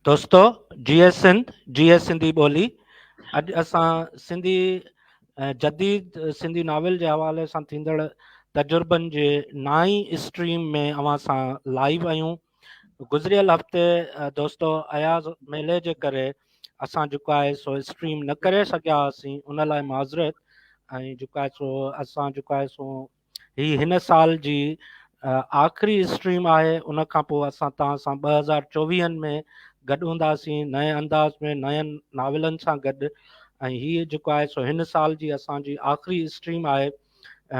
دوستو جيئي سنڌ جيئي سنڌي ٻولي اڄ اسان سنڌي جديد سنڌي ناول جي حوالي سان ٿيندڙ تجربن جي نائين اسٽريم ۾ اوهان سان لائيو آهيون گذريل هفتي دوستو اياز ميلي جي ڪري اسان جيڪو آهي سو اسٽريم نه ڪري سگهيا هئاسين ان لاء معذرت ۽ جيڪو آهي سو اسان جيڪو آهي سو هي هن سال جي آخري اسٽريم آهي ان کان پوء اسان توهان سان ٻه هزار چوويهن ۾ گڏ هونداسين نئين انداز ۾ نين ناولن سان گڏ ۽ هي جيڪو آهي سو هن سال جي اسان جي آخري اسٽريم آهي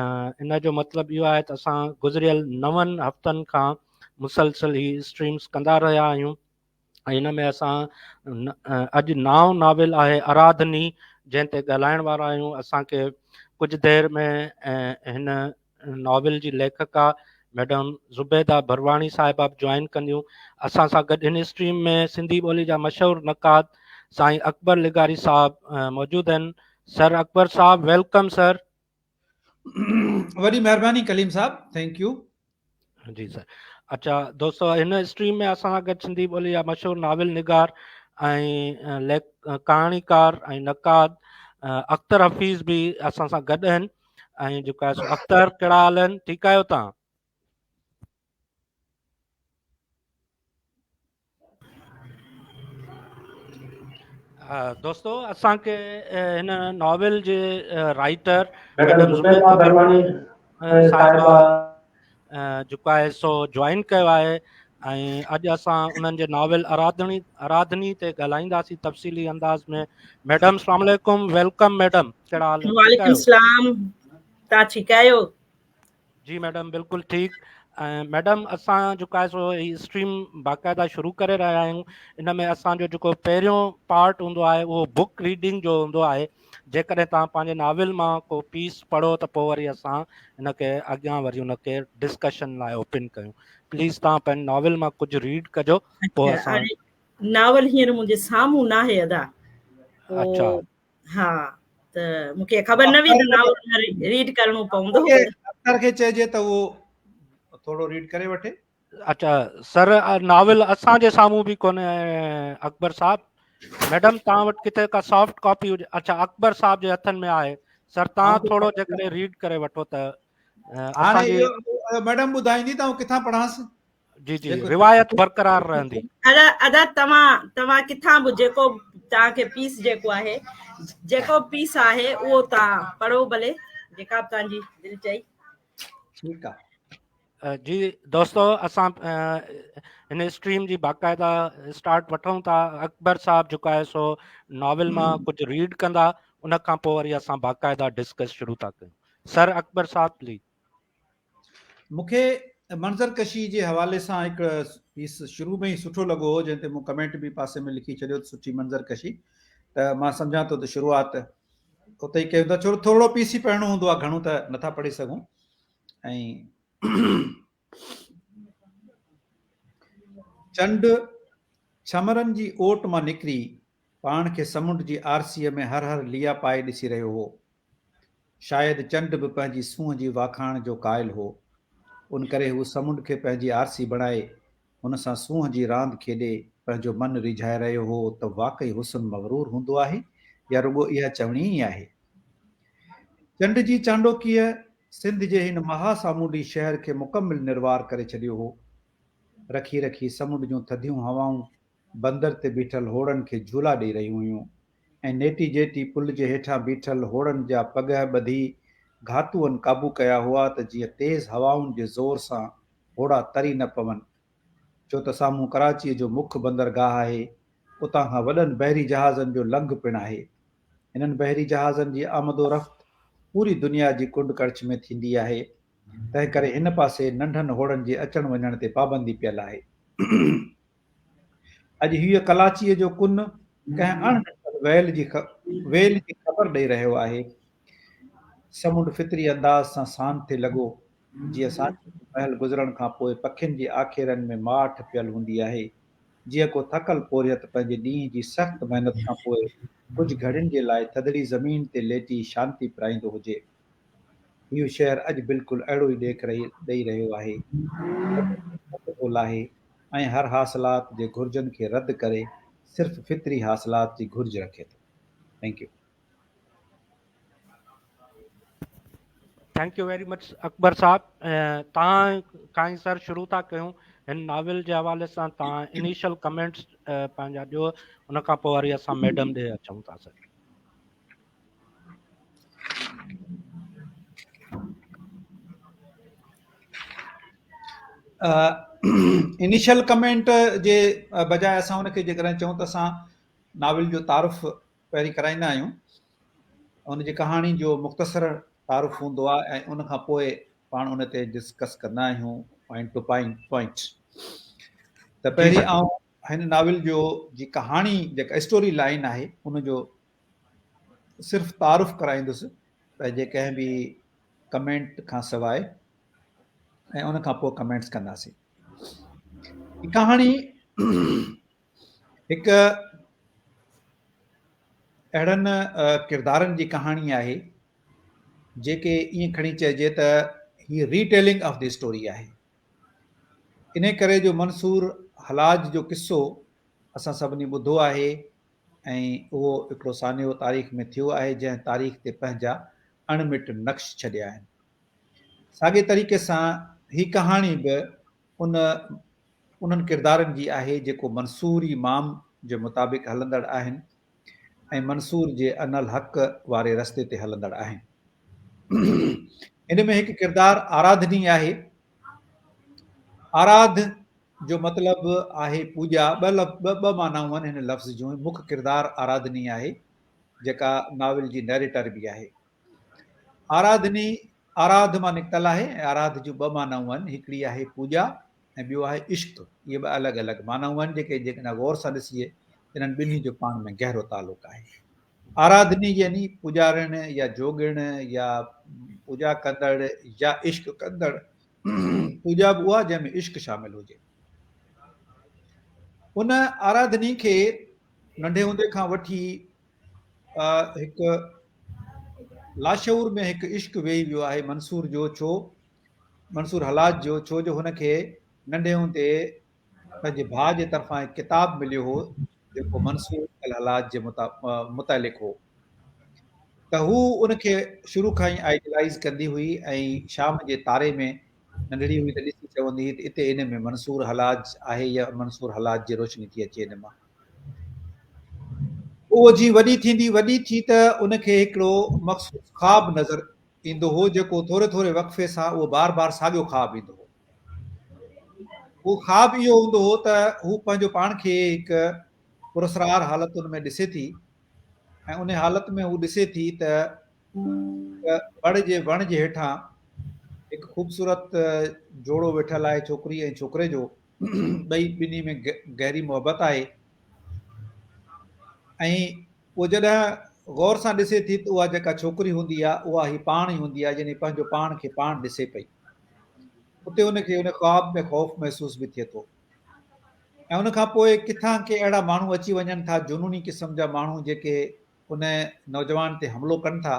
ان جو مطلب اهو آهي ته اسان گذريل نون هفتن کان مسلسل هي اسٽريمز ڪندا رهيا آهيون ۽ ان ۾ اسان اڄ نائون ناول آهي اراڌني جنهن تي ڳالهائڻ وارا آهيون اسان کي ڪجهه دير ۾ هن ناول جي ليکڪا ميڊم زبيده ڀرواڻي صاحبه به جوائن ڪنديون اسان سان گڏ هن اسٽريم ۾ سنڌي ٻولي جا مشهور نقاد سائين اڪبر لغاري صاحب موجود آهن سر اڪبر صاحب welcome سر. وڏي مهرباني ڪليم صاحب thank you. جي سر اچھا دوستو هن اسٽريم ۾ اسان سان گڏ سنڌي ٻولي جا مشهور ناول نگار ۽ ليک ڪهاڻيڪار ۽ نقاد اختر حفيظ به اسان سان گڏ آهن ۽ جيڪو آهي سو اختر ڪهڙا حال آهن ٺيڪ آهيو تان؟ دوستو اسان کي هن ناول جي رائٽر ميڊم زبيده ڀرواڻي صاحبه جيڪو آهي سو جوائن ڪيو آهي ۽ اڄ اسان انهن جي ناول اراڌني ارادني تي ڳالهائينداسين تفصيلي انداز ۾ ميڊم السلام عليڪم welcome madam ڪهڙا حال وعليڪم السلام تان ٺيڪ آهيو؟ جي ميڊم بلڪل ٺيڪ ميڊم اسان جيڪو آهي سو هي اسٽريم باقاعده شروع ڪري رهيا آهيون ان ۾ اسان جو جيڪو پهريون پارٽ هوندو آهي اهو بڪ ريڊنگ جو هوندو آهي جيڪڏهن توهان پنهنجي ناول مان ڪو پيس پڙهو ته پوء وري اسان ان کي اڳيان وري ان کي ڊسڪشن لاء اوپن ڪيون پليز توهان پنهنجي ناول مان ڪجهه ريڊ ڪجو پوء اسان ناول هينئر منهنجي سامهون ناهي ادا اچھا ها ته مون کي خبر نه هئي ته ناول ريڊ ڪرڻو پوندو. اختر کي چئجي ته اهو ٿورو ريڊ ڪري وٺي. اچا سر ناول اسان جي سامهون به ڪونهي اڪبر صاحب ميڊم توهان وٽ ڪٿي ڪا سافٽ ڪاپي هجي اچا اڪبر صاحب جي هٿن ۾ آهي سر توهان ٿورو جيڪڏهن ريڊ ڪري وٺو ته اسان جي ميڊم ٻڌائيندي ته آئون ڪٿان پڙهانس. جي جي روايت برقرار رهندي. ادا ادا توهان توهان ڪٿان به جيڪو توهان کي پيس جيڪو آهي جيڪو پيس آهي اهو توهان پڙهو ڀلي جيڪا به توهان جي دل چئي. ٺيڪ آ. جي دوستو اسان هن اسٽريم جي باقاعده اسٽارٽ وٺون ٿا اڪبر صاحب جيڪو آهي سو ناول مان ڪجهه ريڊ ڪندا ان کان پوء وري اسان باقاعده ڊسڪس شروع ٿا ڪيون سر اڪبر صاحب پليز. مون کي منظر ڪشي جي حوالي سان هڪ پيس شروع ۾ ئي سٺو لڳو هو جنهن تي مون ڪمينٽ به پاسي ۾ لکي ڇڏيو ته سٺي منظر ڪشي ته مان سمجهان ٿو ته شروعات اتي ئي ڪيون ٿا ڇو ٿورڙو پيس ئي پڙهڻو هوندو آهي گهڻو ته نٿا پڙهي سگهون ۽ چنڊ ڇمرن جي اوٽ مان نڪري پاڻ کي سمنڊ جي آرسيء ۾ هر هر ليئا پائي ڏسي رهيو هو. شايد چنڊ به پنهنجي سونهن جي واکاڻ جو قائل هو. ان ڪري هو سمنڊ کي پنهنجي آرسي بڻائي، هن سان سونهن جي راند کيڏي، پنهنجو من ريجهائي رهيو هو ته واقعي حسن مغرور هوندو آهي يا رڳو اها چوڻي ئي آهي؟ چنڊ جي چانڊوڪيء سنڌ جي هن مها سامونڊي شهر کي مڪمل نروار ڪري ڇڏيو هو. رکي رکي سمنڊ جون ٿڌيون هوائون بندر تي بيٺل هوڙن کي جهولا ڏئي رهيون هيون ۽ نيٽي جيٽي پل جي هيٺان بيٺل هوڙن جا پڳهه ٻڌي گهاتوئن قابو ڪيا هئا ته جيئن تيز هوائن جي زور سان هوڙا تري نه پون. ڇو ته سامهون ڪراچيء جو مک بندرگاهه آهي، اتان کان وڏن بحري جهازن جو لنگهه پڻ آهي. انهن بحري جهازن جي آمد و رفت پوري دنيا جي ڪنڊ ڪڙڇ ۾ ٿيندي آهي، تنهنڪري هن پاسي ننڍن هوڙن جي اچڻ وڃڻ تي پابندي پيل آهي. اڄ هيء ڪلاچيء جو ڪن ڪنهن اڻ ڏٺل ويل جي ويل جي خبر ڏئي رهيو آهي. سمنڊ فطري انداز سان سانت ٿي لڳو، جيئن سانجهيء جي مهل گذرڻ کان پوء پکين جي آکيرن ۾ ماٺ پيل هوندي آهي. جيئن ڪو ٿڪل پورهيت پنهنجي ڏينهن جي سخت محنت کان پوء ڪجهه گهڙين جي لاء ٿڌڙي زمين تي ليٽي شانتي پرائيندو هجي. اهو شهر اڄ بلڪل اهڙو ئي ڏيک ڏئي رهيو آهي. ٿڌو لاهي. ۽ هر حاصلات جي گهرجن کي رد ڪري صرف فطري حاصلات جي گهرج رکي ٿو. Thank you. Thank you very much Akbar صاحب تان کان ئي سر شروع ٿا ڪيون هن ناول جي حوالي سان تان انيشل ڪمينٽس پنهنجا ڏيو ان کان پوء وري اسان ميڊم ڏي اچون ٿا سر. انيشل ڪمينٽ جي بجاء اسان ان کي جيڪڏهن چئون ته اسان ناول جو تعارف پهرين ڪرائيندا آهيون ان جي ڪهاڻي جو مختصر تعارف هوندو آهي ۽ ان کان پوء پاڻ ان تي ڊسڪس ڪندا آهيون پوائنٽ ٽو پوائنٽ ته پهرين آئون هن ناول جو جي ڪهاڻي جيڪا اسٽوري لائن آهي ان جو صرف تعارف ڪرائيندس پنهنجي ڪنهن به ڪمينٽ کان سواء ۽ ان کان پوء ڪمينٽس ڪنداسين. هي ڪهاڻي هڪ اهڙن ڪردارن جي ڪهاڻي آهي جيڪي ائين کڻي چئجي ته هي ري ٽيلنگ آف the story آهي. انهي ڪري جو منصور حلاج جو قصو اسان سڀني ٻڌو آهي ۽ اهو هڪڙو سانحو تاريخ ۾ ٿيو آهي جنهن تاريخ تي پنهنجا اڻ مٽ نقش ڇڏيا آهن. ساڳئي طريقي سان هي ڪهاڻي به ان انهن ڪردارن جي آهي جيڪو منصوري مام جي مطابق هلندڙ آهن ۽ منصور جي انا الحق واري رستي تي هلندڙ آهن. ان ۾ هڪ ڪردار آراڌني آهي. آراڌ جو مطلب آهي پوڄا، ٻه ٻه ٻه معنائون آهن هن لفظ جون، مک ڪردار آراڌني آهي جيڪا ناول جي نيريٽر به آهي. آراڌني آراڌ مان نڪتل آهي ۽ آراڌ جون ٻه معنائون آهن، هڪڙي آهي پوڄا ۽ ٻيو آهي عشق. اهي ٻه الڳ الڳ معنائون آهن جيڪي جيڪڏهن غور سان ڏسجي ته انهن ٻنهي جو پاڻ ۾ گهرو تعلق آهي. آراڌني يعني پوڄارڻ يا جوڳڻ يا پوڄا ڪندڙ يا عشق ڪندڙ. پوڄا به اها جنهن ۾ عشق شامل هجي. ان آراڌني کي ننڍي هوندي کان وٺي هڪ لاشعور ۾ هڪ عشق ويهي ويو آهي منصور جو ڇو منصور حلاج جو ڇو جو هن کي ننڍي هوندي پنهنجي ڀاء جي طرفان هڪ ڪتاب مليو هو جيڪو منصور الحلاج جي متعلق هو ته هو ان کي شروع کان ئي آئيڊيلائيز ڪندي هئي ۽ شام جي تاري ۾ ننڍڙي هئي ته ڏسي چوندي هئي ته اتي ان ۾ منصور حلاج آهي يا منصور حلاج جي روشني ٿي اچي ان مان. اهو جي وڏي ٿيندي وڏي ٿي ته ان کي هڪڙو مخصوص خواب نظر ايندو هو جيڪو ٿوري ٿوري وقفي سان اهو بار بار ساڳيو خواب ايندو هو. اهو خواب اهو هوندو هو ته هو پنهنجو پاڻ کي هڪ پراسرار حالتن ۾ ڏسي ٿي ۽ ان حالت ۾ هو ڏسي ٿي ته بڙ جي وڻ جي هيٺان هڪ خوبصورت جوڙو ويٺل آهي ڇوڪري ۽ ڇوڪري جو ٻئي ٻنهي ۾ گهري محبت آهي ۽ اهو جڏهن غور سان ڏسي ٿي ته اها جيڪا ڇوڪري هوندي آهي اها هي پاڻ ئي هوندي آهي يعني پنهنجو پاڻ کي پاڻ ڏسي پئي اتي ان کي ان خواب ۾ خوف محسوس به ٿئي ٿو ۽ ان کان پوء ڪٿان ڪي اهڙا ماڻهو اچي وڃن ٿا جنوني قسم جا ماڻهو جيڪي ان نوجوان تي حملو ڪن ٿا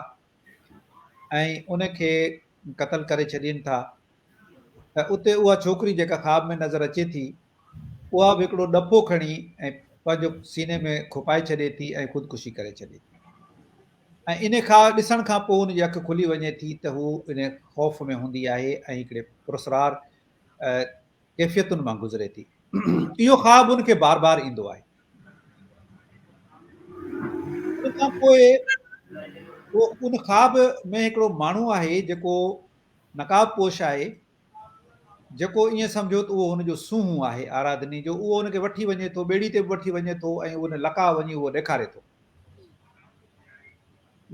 ۽ ان کي قتل ڪري ڇڏين ٿا ته اتي اها ڇوڪري جيڪا خواب ۾ نظر اچي ٿي اها به هڪڙو ڏڦو کڻي ۽ پنهنجو سيني ۾ کپائي ڇڏي ٿي ۽ خودڪشي ڪري ڇڏي ٿي ۽ ان کان ڏسڻ کان پوء ان جي اک کلي وڃي ٿي ته هو ان خوف ۾ هوندي آهي ۽ هڪڙي پراسرار ڪيفيتن مان گذري ٿي. اهو خواب هن کي بار بار ايندو آهي. ان کان پوء ان خواب ۾ هڪڙو ماڻهو آهي جيڪو نقاب پوش آهي جيڪو ائين سمجهو ته اهو هن جو سونهون آهي آراڌني جو اهو هن کي وٺي وڃي ٿو ٻيڙي تي به وٺي وڃي ٿو ۽ ان لقاء وڃي اهو ڏيکاري ٿو.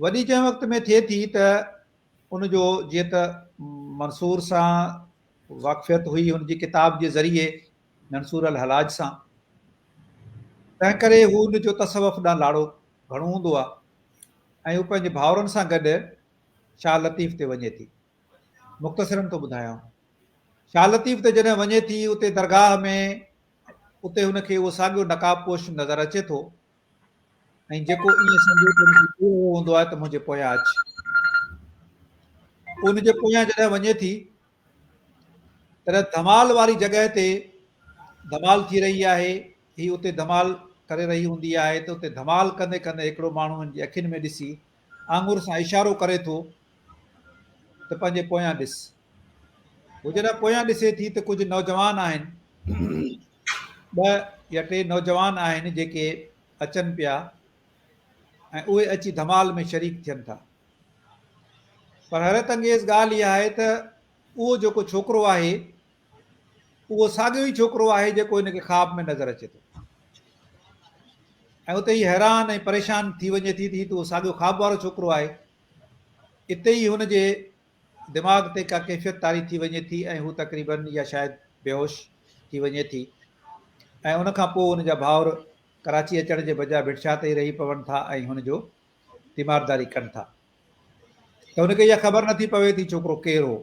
وڏي جنهن وقت ۾ ٿئي ٿي ته ان جو جيئن ته منصور سان واقفيت هئي هن جي ڪتاب جي ذريعي منصور الحلاج سان، تنهن ڪري هو ان جو تصوف ڏانهن لاڙو گهڻو هوندو آهي ۽ هو پنهنجي ڀائرن سان گڏ شاهه لطيف تي وڃي ٿي. مختصراً ٿو ٻڌايان. شاهه لطيف تي جڏهن وڃي ٿي اتي درگاهه ۾ اتي هن کي اهو ساڳيو نقاب پوش نظر اچي ٿو ۽ جيڪو ائين سمجهي ته هن کي چئي رهيو هوندو آهي ته منهنجي پويان اچ. ان جي پويان جڏهن وڃي ٿي تڏهن ڌمال واري جڳهه تي ڌمال ٿي رهي آهي، هي اتي ڌمال ڪري رهي هوندي آهي ته اتي ڌمال ڪندي ڪندي هڪڙو ماڻهو هن جي اکين ۾ ڏسي آڱر سان اشارو ڪري ٿو ته پنهنجي پويان ڏس. هو جڏهن پويان ڏسي ٿي ته ڪجهه نوجوان آهن، ٻه يا ٽي نوجوان آهن جيڪي اچن پيا ۽ اهي اچي ڌمال ۾ شريڪ ٿين ٿا. پر حيرت انگيز ڳالهه اها آهي ته اهو جيڪو ڇوڪرو آهي اهو ساڳيو ئي ڇوڪرو آهي جيڪو هن کي خواب ۾ نظر اچي ٿو ۽ اتي هي حيران ۽ پريشان ٿي وڃي ٿي ته هي ته اهو ساڳيو خواب وارو ڇوڪرو آهي. اتي ئي هن جي دماغ تي ڪا ڪيفيت طاري ٿي وڃي ٿي ۽ هو تقريبن يا شايد بيهوش ٿي وڃي ٿي ۽ ان کان پوء هن جا ڀائر ڪراچي اچڻ جي بجاء ڀٽ شاهه تي ئي رهي پون ٿا ۽ هن جو تيمارداري ڪن ٿا ته هن کي اها خبر نٿي پوي ته هي ڇوڪرو ڪير هو.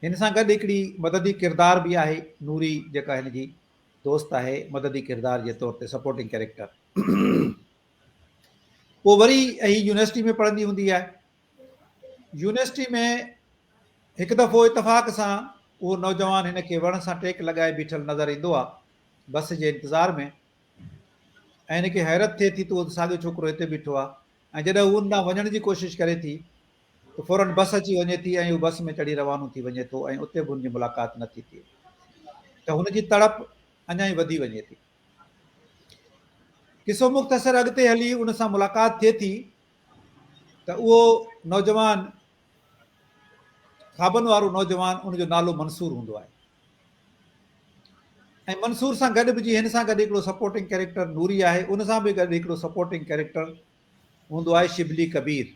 هن سان گڏ هڪڙي مددي ڪردار به آهي نوري جيڪا هن جي دوست آهي مددي ڪردار جي طور تي سپورٽنگ ڪيريڪٽر. پوء وري هي يونيورسٽي ۾ پڙهندي هوندي آهي. يونيورسٽي ۾ هڪ دفعو اتفاق سان اهو نوجوان هن کي وڻ سان ٽيڪ لڳائي بيٺل نظر ايندو آهي بس جي انتظار ۾ ۽ هن کي حيرت ٿئي ٿي ته اهو ساڳيو ڇوڪرو هتي بيٺو آهي ۽ جڏهن هو ان ڏانهن وڃڻ جي ڪوشش ڪري ٿي ته فورن بس اچي وڃي ٿي ۽ هو بس ۾ چڙهي روانو ٿي وڃي ٿو ۽ اتي به هن جي ملاقات نه ٿي ٿئي ته هن جي تڙپ اڃا ئي وڌي وڃي ٿي. قصو مختصر اڳتي هلي ان سان ملاقات ٿئي ٿي ته اهو نوجوان خوابن وارو نوجوان ان جو نالو منصور هوندو آهي ۽ منصور سان گڏ به جي هن سان گڏ هڪڙو سپورٽنگ ڪيريڪٽر نوري آهي ان سان به گڏ هڪڙو سپورٽنگ ڪيريڪٽر هوندو آهي شبلي ڪبير.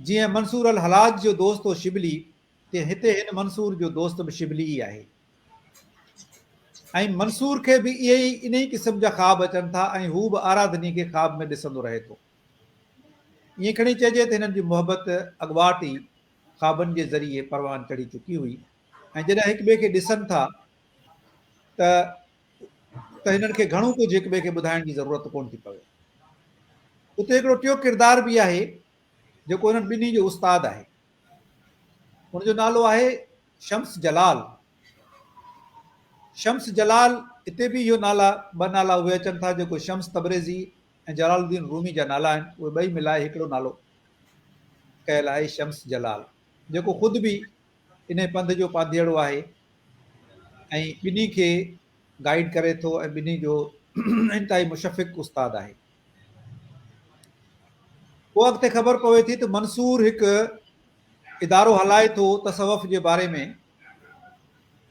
جيئن منصور الحلاج جو دوست هو شبلي، تيئن هتي هن منصور جو دوست به شبلي ئي آهي. ۽ منصور کي به اهي ئي انهي قسم جا خواب اچن ٿا ۽ هو به آراڌني کي خواب ۾ ڏسندو رهي ٿو. ائين کڻي چئجي ته هنن جي محبت اڳواٽ ئي خوابن جي ذريعي پروان چڙهي چڪي هئي ۽ جڏهن هڪٻئي کي ڏسن ٿا ته ته هنن کي گهڻو ڪجهه هڪ ٻئي کي ٻڌائڻ جي ضرورت ڪونه ٿي پوي. اتي هڪڙو ٽيون ڪردار به آهي جيڪو هنن ٻنهي جو استاد آهي. ان جو نالو آهي شمس جلال. شمس جلال اتي به اهو نالا ٻه نالا اهي اچن ٿا جيڪو شمس تبريزي ۽ جلال الدين رومي جا نالا آهن اهي ٻئي ملائي هڪڙو نالو ڪيل آهي شمس جلال جيڪو خود به انهي پنڌ جو پانڌيئڙو آهي ۽ ٻنهي کي گائيڊ ڪري ٿو ۽ ٻنهي جو انتهائي مشفق استاد آهي. پوء اڳتي خبر پوي ٿي ته منصور هڪ ادارو هلائي ٿو تصوف جي باري ۾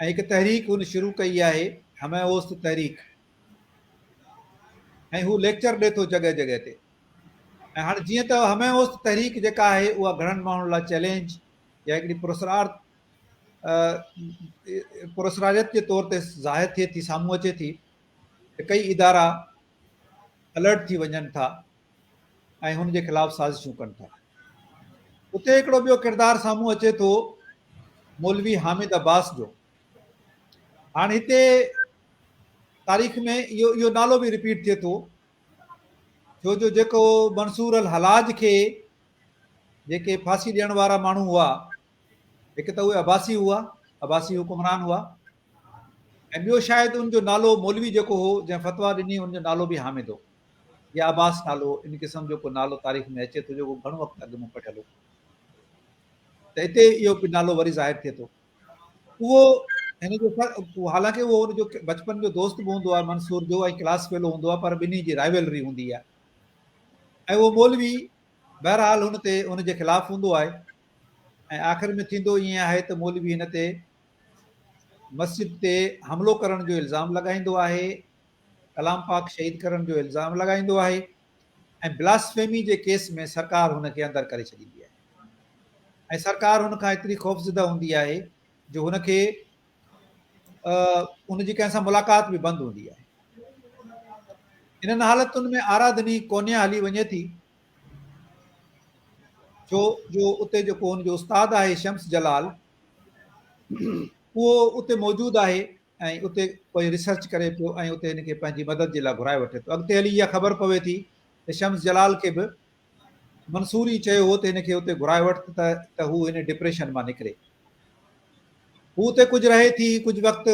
۽ هڪ تحريڪ هن شروع ڪئي آهي همه اوست تحريڪ ۽ هو ليڪچر ڏي ٿو جڳهه جڳهه تي ۽ هاڻي جيئن ته همه اوست تحريڪ جيڪا آهي اها گهڻن ماڻهن لاء چئلينج يا هڪڙي پراسرار پراسراريت جي طور تي ظاهر ٿئي ٿي سامهون اچي ٿي ته ڪئي ادارا الرٽ ٿي وڃن ٿا ۽ هن جي خلاف سازشون ڪن ٿا اتي هڪڙو ٻيو ڪردار سامهون اچي ٿو مولوي حامد عباس جو هاڻ هتي تاريخ ۾ اهو اهو نالو به رپيٽ ٿئي ٿو ڇو جو جيڪو منصور الحلاج کي جيڪي ڦاسي ڏيڻ وارا ماڻهو هئا، هڪ ته اهي عباسي هئا، عباسي حڪمران هئا ۽ ٻيو شايد ان جو نالو مولوي جيڪو هو جنهن فتويٰ ڏني ان جو نالو به حامد هو يا عباس نالو هو، ان قسم جو ڪو نالو تاريخ ۾ اچي ٿو جيڪو گهڻو وقت اڳ مون پڙهيل هو ته اتي اهو به نالو وري ظاهر ٿئي ٿو. اهو هن جو حالانڪه اهو هن جو بچپن جو دوست به هوندو آهي منصور جو ۽ ڪلاس فيلو هوندو آهي پر ٻنهي جي رائيولري هوندي آهي ۽ اهو مولوي بهرحال هن تي هن جي خلاف هوندو آهي ۽ آخر ۾ ٿيندو ائين آهي ته مولوي هن تي مسجد تي حملو ڪرڻ جو الزام لڳائيندو آهي، ڪلام پاڪ شهيد ڪرڻ جو الزام لڳائيندو آهي ۽ بلاسفيمي جي ڪيس ۾ سرڪار هن کي اندر ڪري ڇڏيندي آهي ۽ سرڪار هن کان ايتري خوفزده هوندي آهي جو هن کي ان جي ڪنهن سان ملاقات به بند هوندي آهي. انهن حالتن ۾ آراڌني ڪونيا هلي وڃي ٿي ڇو جو اتي جيڪو هن جو استاد آهي شمس جلال اهو اتي موجود آهي ۽ اتي ڪوئي ريسرچ ڪري پيو ۽ اتي هن کي پنهنجي مدد جي لاء گهرائي وٺي ٿو. اڳتي هلي اها خبر پوي ٿي ته شمس جلال کي به منصور ئي چيو هو ته هن کي اتي گهرائي وٺ ته هو هن ڊپريشن مان نڪري. هو اتي ڪجهه رهي ٿي، ڪجهه وقت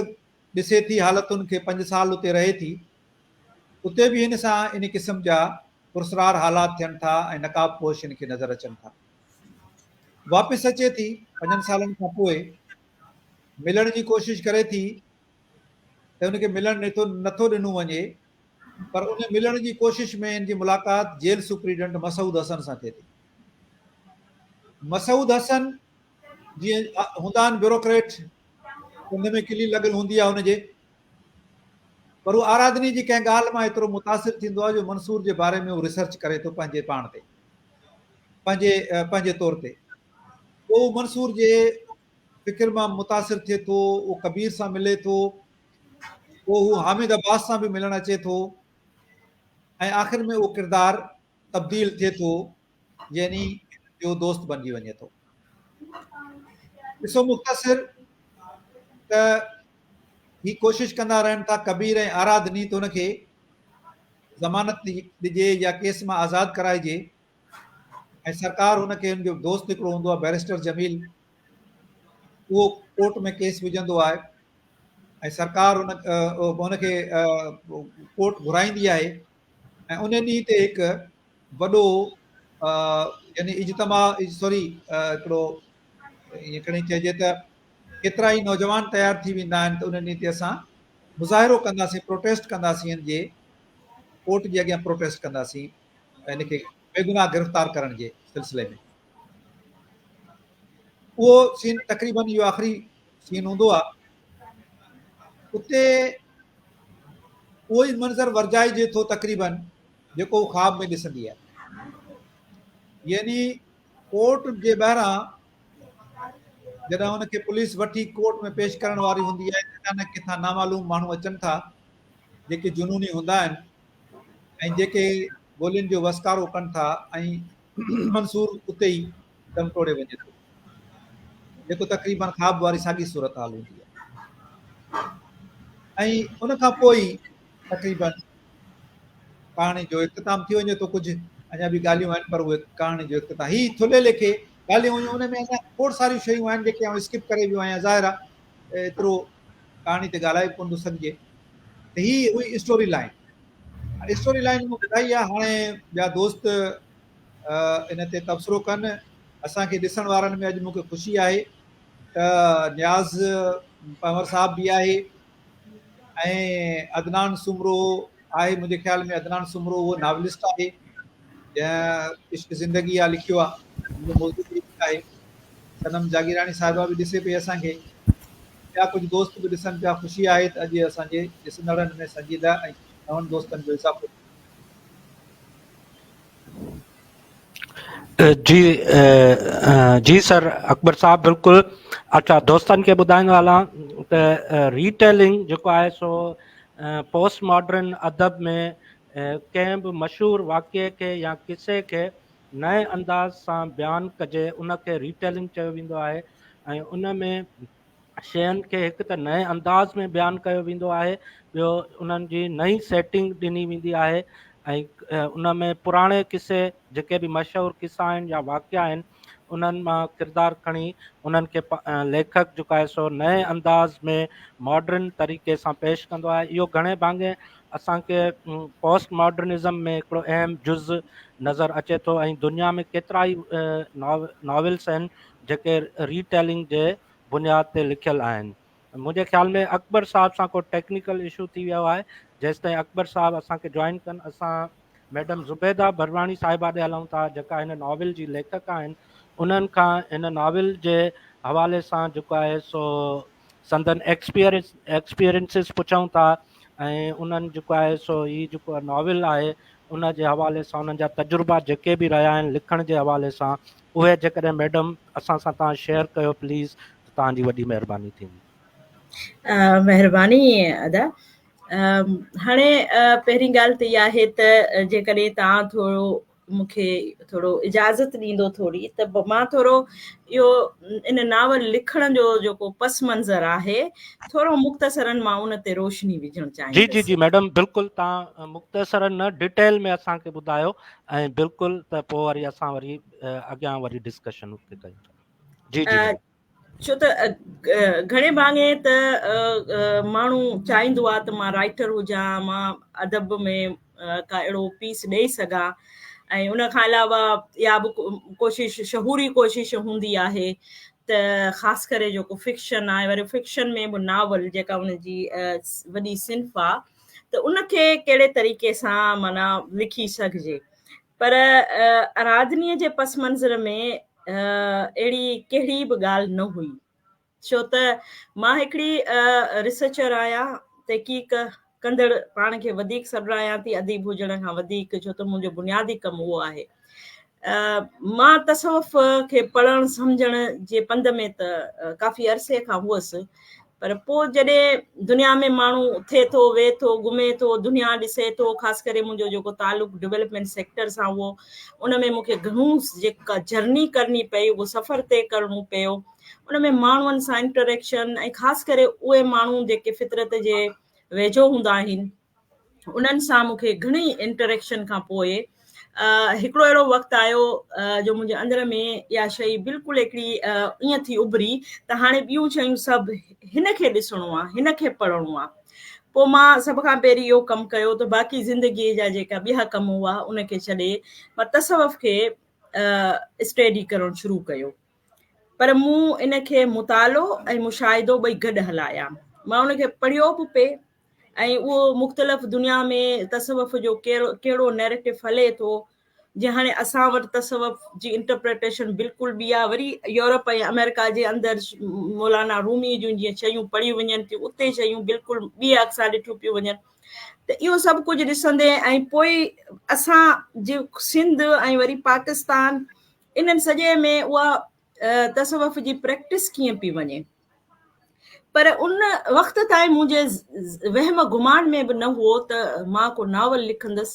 ڏسي ٿي حالتن کي پنج سال اتي رهي ٿي. اتي به هن سان ان قسم جا پراسرار حالات ٿين ٿا ۽ نقاب پوش هن کي نظر اچن ٿا. واپس اچي ٿي پنجن سالن کان پوء ملڻ جي ڪوشش ڪري ٿي ته هن کي ملڻ نٿو ڏنو وڃي پر ان ملڻ جي ڪوشش ۾ هن جي ملاقات جيل سپريڊنٽ مسعود حسن سان ٿئي ٿي. مسعود حسن جيئن هوندا آهن بيوروڪريٽ ڪنڌ ۾ ڪلي لڳل هوندي آهي هن جي پر هو آراڌني جي ڪنهن ڳالهه مان ايترو متاثر ٿيندو آهي جو منصور جي باري ۾ هو ريسرچ ڪري ٿو پنهنجي پاڻ تي پنهنجي پنهنجي طور تي پوء هو منصور جي فڪر مان متاثر ٿئي ٿو اهو ڪبير سان ملي ٿو پوء هو حامد عباس سان به ملڻ اچي ٿو ۽ آخر ۾ اهو ڪردار تبديل ٿئي ٿو يعني جو دوست بنجي وڃي ٿو. ڏسو مختصر ته هي ڪوشش ڪندا رهن ٿا ڪبير ۽ آراڌني ته هن کي ضمانت ڏجي يا ڪيس مان آزاد ڪرائجي ۽ سرڪار هن کي هن جو دوست هڪڙو هوندو آهي بئريسٽر جميل اهو ڪورٽ ۾ ڪيس وجهندو آهي ۽ سرڪار هن هن کي ڪورٽ گهرائيندي آهي ۽ ان ڏينهن تي هڪ وڏو يعني اجتماع سوري هڪڙو ائين کڻي چئجي ته ڪيترا ئي نوجوان تيار ٿي ويندا آهن ته ان ڏينهن تي اسان مظاهرو ڪنداسين پروٽيسٽ ڪنداسين هن جي ڪورٽ جي اڳيان پروٽيسٽ ڪنداسين هن کي بيگناهه گرفتار ڪرڻ جي سلسلي ۾ اهو سين تقريبن اهو آخري سين هوندو آهي اتي اهو ئي منظر ورجائجي ٿو تقريبن جيڪو هو خواب ۾ ڏسندي آهي يعني ڪورٽ جي ٻاهران جڏهن هن کي پوليس وٺي ڪورٽ ۾ پيش ڪرڻ واري هوندي آهي اچانڪ ڪٿان نامعلوم ماڻهو اچن ٿا جيڪي جنوني هوندا آهن ۽ جيڪي گولين جو وسڪارو ڪن ٿا ۽ منصور اتي ئي دم ٽوڙي وڃي ٿو جيڪو تقريبن خواب واري ساڳي صورتحال هوندي آهي ۽ ان کان پوء ئي تقريبن ڪهاڻي جو اختتام ٿي وڃي ٿو ڪجهه اڃا به ڳالهيون آهن پر اهي ڪهاڻي جو اختتام هي ٿلهي ليکي ڳالهيون هيون ان ۾ اڃا کوڙ ساريون شيون آهن جيڪي آئون اسڪپ ڪري ويو آهيان ظاهر آهي ايترو ڪهاڻي تي ڳالهائي ڪونه ٿو سگهجي ته هي هئي اسٽوري لائن اسٽوري لائن مون ٻڌائي آهي هاڻي ٻيا دوست ان تي تبصرو ڪن اسان کي ڏسڻ وارن ۾ اڄ مون کي خوشي آهي ته نياز پنهور صاحب به آهي ۽ عدنان سومرو آهي منهنجي خيال ۾ عدنان سومرو اهو ناولسٽ آهي جنهن عشق زندگي آ لکيو آهي منهنجو موضوع به آهي صنم جاگيراڻي صاحبه به ڏسي پئي اسان کي ٻيا ڪجهه دوست به ڏسن پيا خوشي آهي ته اڄ اسان جي ڏسندڙن ۾ سنجيده ۽ نون دوستن جو اضافو جي جي سر اڪبر صاحب بلڪل اچھا دوستن کي ٻڌائيندو هلان ته ريٽيلنگ جيڪو آهي سو پوسٽ ماڊرن ادب ۾ ڪنهن به مشهور واقعي کي يا قصي کي نئين انداز سان بيان ڪجي ان کي ريٽيلنگ چيو ويندو آهي ۽ ان ۾ شين کي هڪ ته نئين انداز ۾ بيان ڪيو ويندو آهي ٻيو انهن جي نئين سيٽنگ ڏني ويندي آهي ۽ ان ۾ پراڻي قصي جيڪي به مشهور قصا آهن يا واقعا آهن انهن مان ڪردار کڻي انهن کي ليکڪ جيڪو آهي سو نئين انداز ۾ ماڊرن طريقي سان پيش ڪندو آهي اهو گهڻي ڀاڱي اسان کي پوسٽ ماڊرنزم ۾ هڪڙو اهم جز نظر اچي ٿو ۽ دنيا ۾ ڪيترا ئي ناولس آهن جيڪي ريٽيلنگ جي بنياد تي لکيل آهن. منهنجي خيال ۾ اڪبر صاحب سان ڪو ٽيڪنيڪل اشو ٿي ويو آهي جيستائين اڪبر صاحب اسان کي جوائن ڪن اسان ميڊم زبيده ڀرواڻي صاحبه ڏي هلون ٿا جيڪا هن ناول جي ليکڪ آهن انهن کان هن ناول جي حوالي سان جيڪو آهي سو سندن ايڪسپيرينسز پڇون ٿا ۽ انهن جيڪو آهي سو هي جيڪو ناول آهي ان جي حوالي سان انهن جا تجربا جيڪي به رهيا آهن لکڻ جي حوالي سان اهي جيڪڏهن ميڊم اسان سان توهان شيئر ڪيو پليز ته توهان جي وڏي مهرباني ٿيندي. مهرباني ادا هاڻي پهرين ڳالهه ته اها آهي ته جيڪڏهن توهان ٿورو مون کي ٿورو اجازت ڏيندو ٿوري ته مان ٿورو اهو ان ناول لکڻ جو جيڪو پس منظر آهي ٿورو مختصرن مان ان تي روشني وجهڻ چاهيندس. جي جي جي ميڊم بلڪل تان مختصرن نه ڊيٽيل ۾ اسان کي ٻڌايو ۽ بلڪل ته پوء وري اسان وري اڳيان وري ڊسڪشن ڪيون ٿا جي جي. ڇو ته گهڻي ڀاڱي ته ماڻهو چاهيندو آهي ته مان رائٽر هجان، مان ادب ۾ ڪا اهڙو پيس ڏئي سگهان ۽ ان کان علاوه اها به ڪوشش شعوري ڪوشش هوندي آهي ته خاص ڪري جيڪو فڪشن آهي وري فڪشن ۾ به ناول جيڪا ان جي وڏي صنف آهي ته ان کي ڪهڙي طريقي سان معنيٰ لکي سگهجي پر ارادنيء جي پس منظر ۾ اهڙي ڪهڙي به ڳالهه نه هئي ڇو ته مان هڪڙي ريسرچر آهيان، تحقيق ڪندڙ پاڻ کي وڌيڪ سڏرايان ٿي اديب هجڻ کان وڌيڪ ڇو ته منهنجو بنيادي ڪم اهو آهي. مان تصوف کي پڙهڻ سمجهڻ جي پنڌ ۾ ته ڪافي عرصي کان هئس پر پوء جڏهن دنيا ۾ ماڻهو اٿي ٿو ويهي ٿو گهمي ٿو دنيا ڏسي ٿو خاص ڪري منهنجو جيڪو تعلق ڊولپمينٽ سيڪٽر سان هو ان ۾ مون کي گهڻو جيڪا جرني ڪرڻي پئي اهو سفر طئي ڪرڻو پيو ان ۾ ماڻهن سان انٽريڪشن ۽ خاص ڪري اهي ماڻهو جيڪي فطرت جي ويجهو هوندا آهن انهن سان مون کي گهڻي انٽريڪشن کان پوء هڪڙو اهڙو وقت آيو جو منهنجي اندر ۾ اها شيء بلڪل هڪڙي ائين ٿي اڀري ته هاڻي ٻيون شيون سڀ هن کي ڏسڻو آهي هن کي پڙهڻو آهي پوء مان سڀ کان پهرين اهو ڪم ڪيو ته باقي زندگي جا جيڪا ٻيا ڪم هئا ان کي ڇڏي مان تصوف کي اسٽيڊي ڪرڻ شروع ڪيو پر مون ان کي مطالعو ۽ مشاهدو ٻئي گڏ هلايا مان ان کي پڙهيو به پئي ۽ اهو مختلف دنيا ۾ تصوف جو ڪهڙو نيريٽو هلي ٿو جيئن هاڻي اسان وٽ تصوف جي انٽرپريٽيشن بلڪل ٻي آهي وري يورپ ۽ آمريڪا جي اندر مولانا رومي جون جيئن شيون پڙهيون وڃن ٿيون اتي شيون بلڪل ٻي اک سان ڏٺيون پيون وڃن ته اهو سڀ ڪجهه ڏسندي ۽ پوء اسان جي سنڌ ۽ وري پاڪستان انهن سڄي ۾ اها تصوف جي پريڪٽس ڪيئن پئي وڃي پر ان وقت تائين منهنجي وهم گمان ۾ به نه هئو ته مان ڪو ناول لکندس.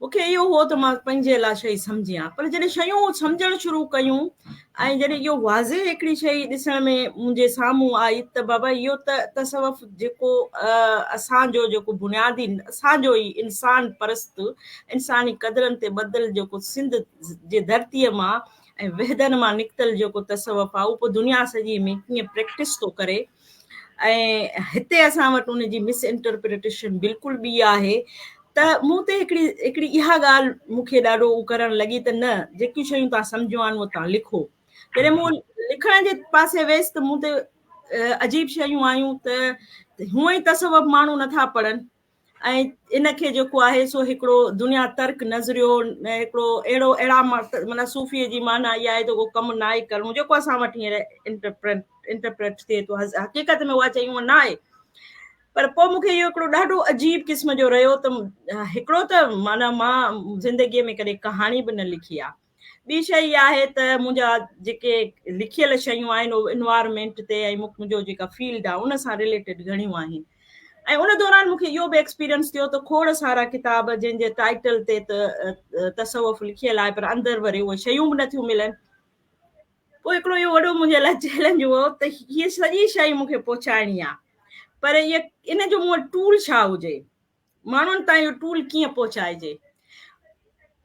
مون کي اهو هئو ته مان پنهنجي لاء شيء سمجهيان. پر جڏهن شيون سمجهڻ شروع ڪيون ۽ جڏهن اهو واضح هڪڙي شيء ڏسڻ ۾ منهنجي سامهون آئي ته بابا اهو ته تصوف جيڪو اسان جو جيڪو بنيادي اسان جو ئي انسان پرست انساني قدرن تي ٻڌل جيڪو سنڌ جي ڌرتيء مان ۽ وحدن مان نڪتل جيڪو تصوف آهي اهو پوء دنيا سڄي ۾ ڪيئن پريڪٽس ٿو ڪري ۽ هتي اسان وٽ ان جي مس انٽرپريٽيشن بلڪل ٻي آهي ته مون تي هڪڙي هڪڙي اها ڳالهه مون کي ڏاڍو اهو ڪرڻ لڳي ته نه جيڪيون شيون تان سمجهيون آهن اهو تان لکو جڏهن مون لکڻ جي پاسي ويس ته مون تي عجيب شيون آيون ته هونئن ئي تصوف ماڻهو نٿا پڙهن ۽ ان کي جيڪو آهي سو هڪڙو دنيا ترڪ نظريو هڪڙو اهڙو اهڙا معنيٰ صوفي جي معنيٰ اها آهي ته ڪو ڪم ناهي ڪرڻو جيڪو اسان وٽ هينئر انٽرپريٽ انٽرپريٽ ٿئي ٿو حقيقت ۾ اها چيون نه آهي پر پوء مون کي اهو هڪڙو ڏاڍو عجيب قسم جو رهيو ته هڪڙو ته معنيٰ مان زندگيء ۾ ڪڏهن ڪهاڻي به نه لکي آهي ٻي شيء اها آهي ته منهنجا جيڪي لکيل شيون آهن اهي انوائرمينٽ تي ۽ منهنجو جيڪا فيلڊ آهي ان سان رليٽيڊ گهڻيون آهن ۽ ان دوران مونکي اهو به ايڪسپيرينس ٿيو ته کوڙ سارا ڪتاب جن جي ٽائيٽل تي ته تصوف لکيل آهي پر اندر وري اهي شيون به نٿيون ملن پوء هڪڙو اهو وڏو منهنجي لاء چئلينج هو ته هيء سڄي شيء مونکي پهچائڻي آهي پر ان جو مون وٽ ٽول ڇا هجي ماڻهن تائين اهو ٽول ڪيئن پهچائجي.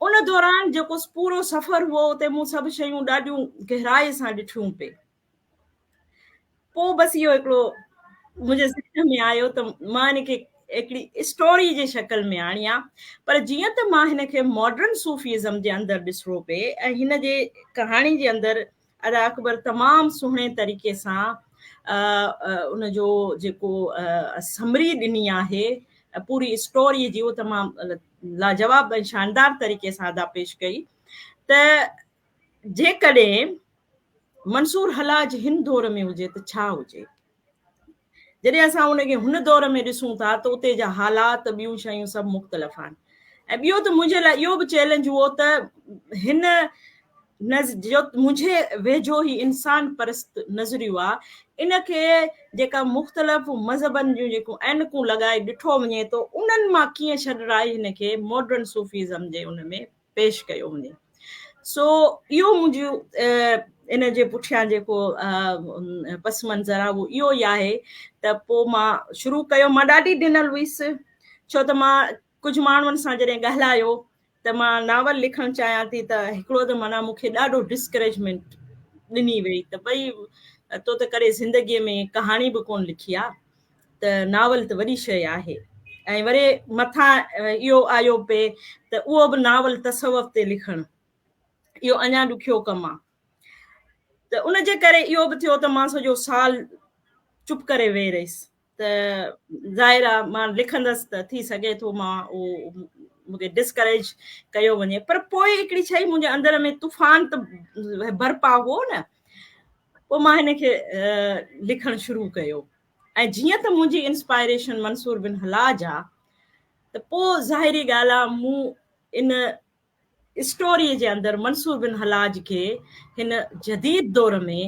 ان دوران جيڪو پورو سفر هئو اتي مون سڀ شيون ڏاڍيون گهرائي سان ڏٺيون پئي. پوء بس اهو هڪڙو منهنجي ذهن ۾ آيو ته مان هن کي هڪڙي اسٽوري جي شڪل ۾ آڻيان پر جيئن ته مان هن کي ماڊرن صوفيزم جي اندر ڏسڻو پئي ۽ هن جي ڪهاڻي جي اندر ادا اڪبر تمام سهڻي طريقي سان ان جو جيڪو سمري ڏني آهي پوري اسٽوري جي اهو تمام لاجواب ۽ شاندار طريقي سان ادا پيش ڪئي ته جيڪڏهن منصور حلاج هن دور ۾ هجي ته ڇا هجي جڏهن اسان ان کي هن دور ۾ ڏسون ٿا ته اتي جا حالات ٻيون شيون سڀ مختلف آهن ۽ ٻيو ته منهنجي لاء اهو به چئلينج هو ته هن جو منهنجي ويجهو هي انسان پرست نظريو آهي ان کي جيڪا مختلف مذهبن جون جيڪون عينڪون لڳائي ڏٺو وڃي ٿو انهن مان ڪيئن ڇڏرائي هن کي ماڊرن صوفيزم جي ان ۾ پيش ڪيو وڃي سو اهو منهنجو ان جي پٺيان جيڪو پس منظر آهي اهو اهو ئي آهي ته پوء مان شروع ڪيو مان ڏاڍي ڊنل هئس ڇو ته مان ڪجهه ماڻهن سان جڏهن ڳالهايو ته مان ناول لکڻ چاهيان ٿي ته هڪڙو ته معنيٰ مون کي ڏاڍو ڊسڪريجمينٽ ڏني وئي ته ڀئي تو ته ڪڏهن زندگيء ۾ ڪهاڻي به ڪونه لکي آ ته ناول ته وڏي شيء آهي ۽ وري مٿان اهو آيو پئي ته اهو به ناول تصوف تي لکڻ اهو اڃا ڏکيو ڪم آ ته ان جي ڪري اهو به ٿيو ته مان سڄو سال چپ ڪري ويهي رهيس ته ظاهر آ مان لکندس ته ٿي سگهي ٿو مان اهو مون کي ڊسڪريج ڪيو وڃي پر پوء هڪڙي شيء منهنجي اندر ۾ طوفان ته برپا هو نه پوء مان هن کي لکڻ شروع ڪيو ۽ جيئن ته منهنجي انسپائريشن منصور بن حلاج آ ته پوء ظاهري ڳالهه آ مون ان اسٽوري جي اندر منصور بن حلاج کي هن جديد دور ۾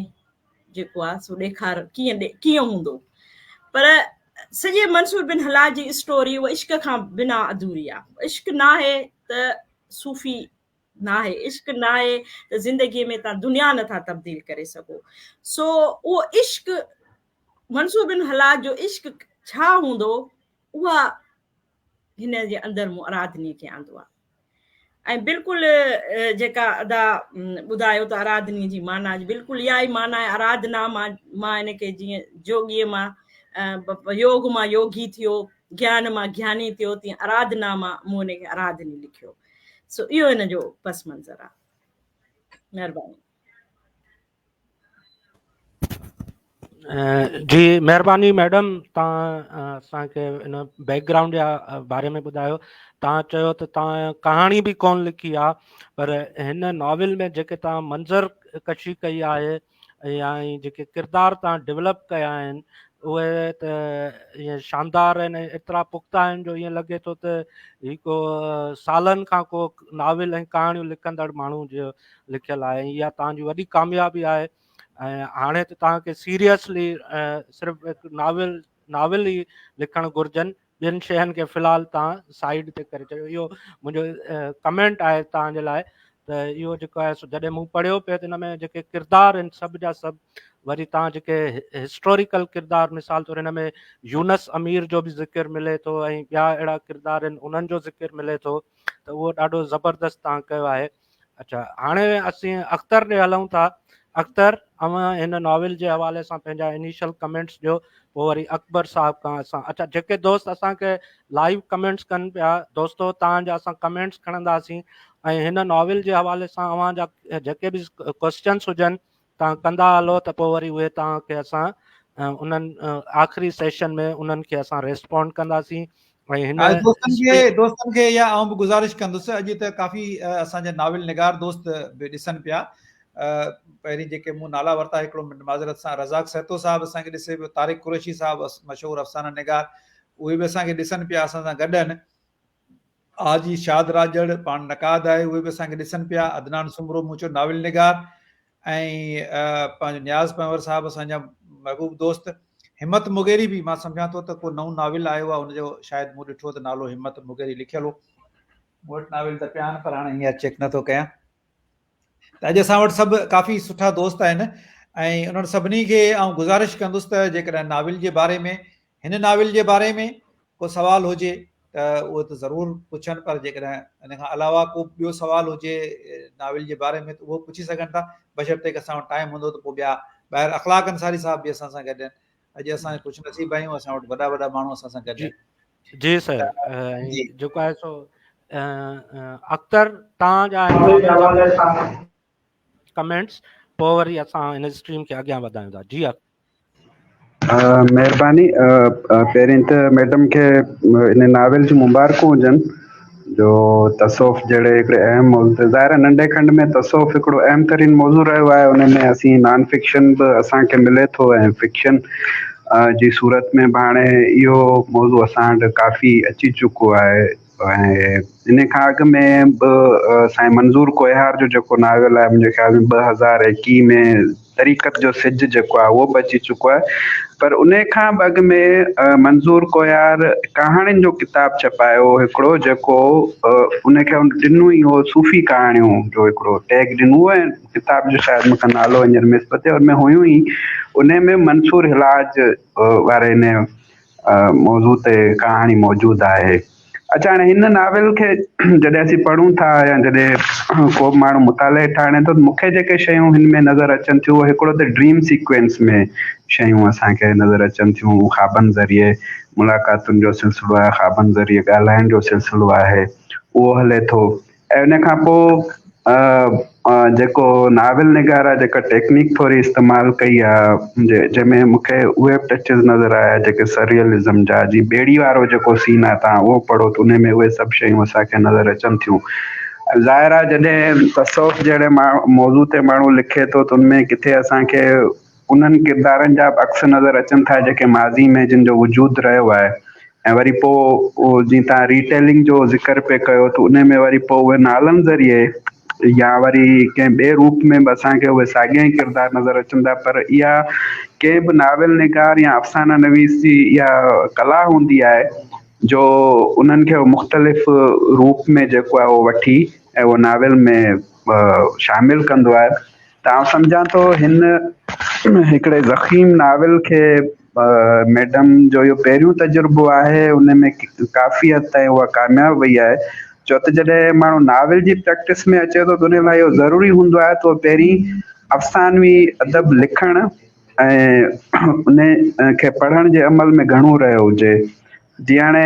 جيڪو آ سو ڏيکار ڪيئن ڪيئن هوندو پر سڄي منصور بن حلاج جي اسٽوري اها عشق کان بنا اڌوري آ عشق ناهي ته صوفي ناهي عشق ناهي ته زندگي ۾ تان دنيا نٿا تبديل ڪري سگهو سو اهو عشق منصور بن حلاج جو عشق ڇا هوندو اها هن جي اندر مون ارادني کي آندو آهي ۽ بلڪل جيڪا ادا ٻڌايو ته ارادني جي معنيٰ بلڪل اها ئي معنيٰ آهي ارادنا مان مان هن کي جيئن جوڳيء مان يوگ مان يوگي ٿيو گيان مان گياني ٿيو تيئن ارادنا مان مون هن کي ارادني لکيو سو اهو هن جو پس منظر آهي مهرباني جي مهرباني ميڊم تان اسان کي ان بيڪ گرائونڊ جي باري ۾ ٻڌايو تان چيو ته تان ڪهاڻي به ڪون لکي آ پر هن ناول ۾ جيڪي تان منظر ڪشي ڪئي آهي يا جيڪي ڪردار تان ڊيولپ ڪيا آهن اهي ته ائين شاندار آهن ۽ ايترا پختا آهن جو ائين لڳي ٿو ته هي ڪو سالن کان ڪو ناول ۽ ڪهاڻيون لکندڙ ماڻهو جو لکيل آهي ۽ اها توهان جي وڏي ڪاميابي آهي ۽ هاڻي ته توهان کي سيريسلي صرف هڪ ناول ناول ئي لکڻ گهرجن ٻين شين کي في الحال توهان سائيڊ تي ڪري ڇڏيو اهو منهنجو ڪمينٽ آهي توهان جي لاء ته اهو جيڪو آهي سو جڏهن مون پڙهيو پئي ته ان ۾ جيڪي ڪردار آهن سڀ جا سڀ وري توهان جيڪي هسٽوريڪل ڪردار مثال طور هن ۾ يونس امير جو به ذڪر ملي ٿو ۽ ٻيا اهڙا ڪردار آهن انهن جو ذڪر ملي ٿو ته اهو ڏاڍو زبردست توهان ڪيو آهي اڇا هاڻي اسين اختر ڏي هلون ٿا اختر اوهان هن ناول جي حوالي سان پنهنجا انيشل ڪمينٽس ڏيو پوء وري اڪبر صاحب کان اسان اڇا جيڪي دوست اسان کي لائيو ڪمينٽس ڪن پيا دوستو توهان جا اسان ڪمينٽس کڻنداسين ۽ هن ناول جي حوالي سان اوهان جا جيڪي به ڪوشچنس هجن توهان ڪندا هلو ته پوء وري اهي توهان کي اسان انهن آخري سيشن ۾ انهن کي اسان ريسپونڊ ڪنداسين ۽ هن دوستن کي دوستن کي اها آئون به گذارش ڪندس اڄ ته ڪافي اسان جا ناول نگار دوست به ڏسن پيا پهرين جيڪي مون نالا ورتا هڪڙو معذرت سان رزاق سهتو صاحب اسان کي ڏسي پيو طارق قريشي صاحب مشهور افسانه نگار اهي به اسان کي ڏسن پيا اسان سان گڏ آهن حاجي شاد راڄڙ پاڻ نقاد آهي اهي به اسان کي ڏسن پيا عدنان سومرو مون چيو ناول نگار ۽ پنهنجو نياز پنهور صاحب اسان جا محبوب دوست همت مغيري به مان سمجهان ٿو ته ڪو نئون ناول آيو آهي ان جو شايد مون ڏٺو ته نالو همت مغيري لکيل هو مون وٽ ناول ته پيا آهن پر هاڻي هينئر چيڪ نٿو ڪيان ته اڄ اسان وٽ سڀ ڪافي سٺا دوست آهن ۽ انهن سڀني کي آئون گذارش ڪندس ته جيڪڏهن ناول جي باري ۾ هن ناول جي باري ۾ ڪو سوال هجي ته اهو ته ضرور پڇن پر جيڪڏهن ان کان علاوه ڪو ٻيو سوال هجي ناول جي باري ۾ ته اهو پڇي سگهن ٿا بشرطيڪ اسان وٽ ٽائيم هوندو ته پوء ٻيا ٻاهر اخلاق انصاري صاحب به اسان سان گڏ آهن اڄ اسان خوش نصيب آهيون اسان وٽ وڏا وڏا ماڻهو اسان سان گڏ آهن جي سر جيڪو آهي سو اختر تان جا ڪمينٽس پوء وري اسان هن اسٽريم کي اڳيان وڌايون ٿا جي مهرباني پهرين ته ميڊم کي ان ناول جون مبارڪون هجن جو تصوف جهڙي هڪڙي اهم موضوع تي ظاهر آهي ننڍي کنڊ ۾ تصوف هڪڙو اهم ترين موضوع رهيو آهي ان ۾ اسين نان فڪشن به اسان کي ملي ٿو ۽ فڪشن جي صورت ۾ به هاڻي اهو موضوع اسان وٽ ڪافي اچي چڪو آهي ۽ ان کان اڳ ۾ به سائين منظور ڪوهيار جو جيڪو ناول آهي منهنجي خيال ۾ 2021 ۾ طريقت جو سج جيڪو آهي اهو به اچي چڪو آهي پر ان کان به اڳ ۾ منظور ڪوهيار ڪهاڻين جو ڪتاب ڇپايو هڪڙو جيڪو ان کي ڏنو ئي هو صوفي ڪهاڻيون جو هڪڙو ٽيگ ڏنو هو ۽ ڪتاب جو شايد مونکي نالو هينئر مس پيو ٿئي ان ۾ هيون ئي ان ۾ منصور حلاج واري ان موضوع تي ڪهاڻي موجود آهي. اڇا هاڻي هن ناول کي جڏهن اسين پڙهون ٿا يا جڏهن ڪو به ماڻهو مطالعي هيٺ آڻي ٿو ته مون کي جيڪي شيون هن ۾ نظر اچن ٿيون اهي هڪڙو ته ڊريم سيڪوئنس ۾ شيون اسان کي نظر اچن ٿيون خوابن ذريعي ملاقاتن جو سلسلو آهي خوابن ذريعي ڳالهائڻ جو سلسلو آهي اهو هلي ٿو ۽ ان کان پوء جيڪو ناول نگار آهي جيڪا ٽيڪنيڪ ٿوري استعمال ڪئي آهي جنهن ۾ مون کي اهي به ٽچز نظر آيا جيڪي سريئلزم جا جي ٻيڙي وارو جيڪو سين آهي تان اهو پڙهو ته ان ۾ اهي سڀ شيون اسان کي نظر اچن ٿيون ظاهر آهي جڏهن تصوف جهڙي موضوع تي ماڻهو لکي ٿو ته ان ۾ ڪٿي اسان کي انهن ڪردارن جا به عڪس نظر اچن ٿا جيڪي ماضي ۾ جن جو وجود رهيو آهي ۽ وري پوء جيئن توهان ري ٽيلنگ جو ذڪر پئي ڪيو ته ان ۾ وري پوء اهي نالن ذريعي يا وري ڪنهن ٻئي روپ ۾ به اسان کي اهي ساڳيا ئي ڪردار نظر اچن ٿا پر اها ڪنهن به ناول نگار يا افسانه نويس جي اها ڪلا هوندي آهي جو انهن کي مختلف روپ ۾ جيڪو آهي اهو وٺي ۽ اهو ناول ۾ شامل ڪندو آهي ته آئون سمجهان ٿو هن هڪڙي ضخيم ناول کي ميڊم جو اهو پهريون تجربو آهي ان ۾ ڪافي حد تائين اها ڪامياب وئي آهي ڇو ته جڏهن ماڻهو ناول جي پريڪٽس ۾ اچي ٿو ته ان لاء اهو ضروري هوندو آهي ته پهرين افسانوي ادب لکڻ ۽ ان کي پڙهڻ جي عمل ۾ گهڻو رهيو هجي جيئن هاڻي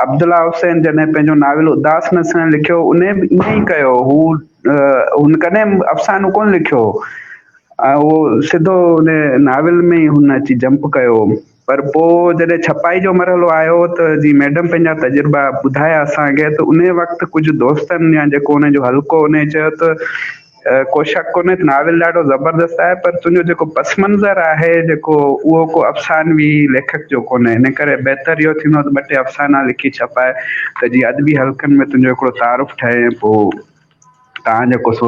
عبدالله حسين جڏهن پنهنجو ناول اداس نسڻ لکيو ان به ائين ئي ڪيو هو هن ڪڏهن به افسانو ڪونه لکيو ۽ اهو سڌو ان ناول ۾ ئي هن اچي جمپ ڪيو پر پوء جڏهن ڇپائي جو مرحلو آيو ته جي ميڊم پنهنجا تجربا ٻڌايا اسان کي ته ان وقت ڪجهه دوستن يا جيڪو ان جو حلقو ان چيو ته ڪو شڪ ڪونهي ته ناول ڏاڍو زبردست آهي پر تنهنجو جيڪو پس منظر آهي جيڪو اهو ڪو افسانوي ليکڪ جو ڪونهي ان ڪري بهتر اهو ٿيندو ته ٻه ٽي افسانا لکي ڇپاء ته جيئن ادبي حلقن ۾ تنهنجو هڪڙو تعارف ٺهي ۽ پوء توهان جيڪو سو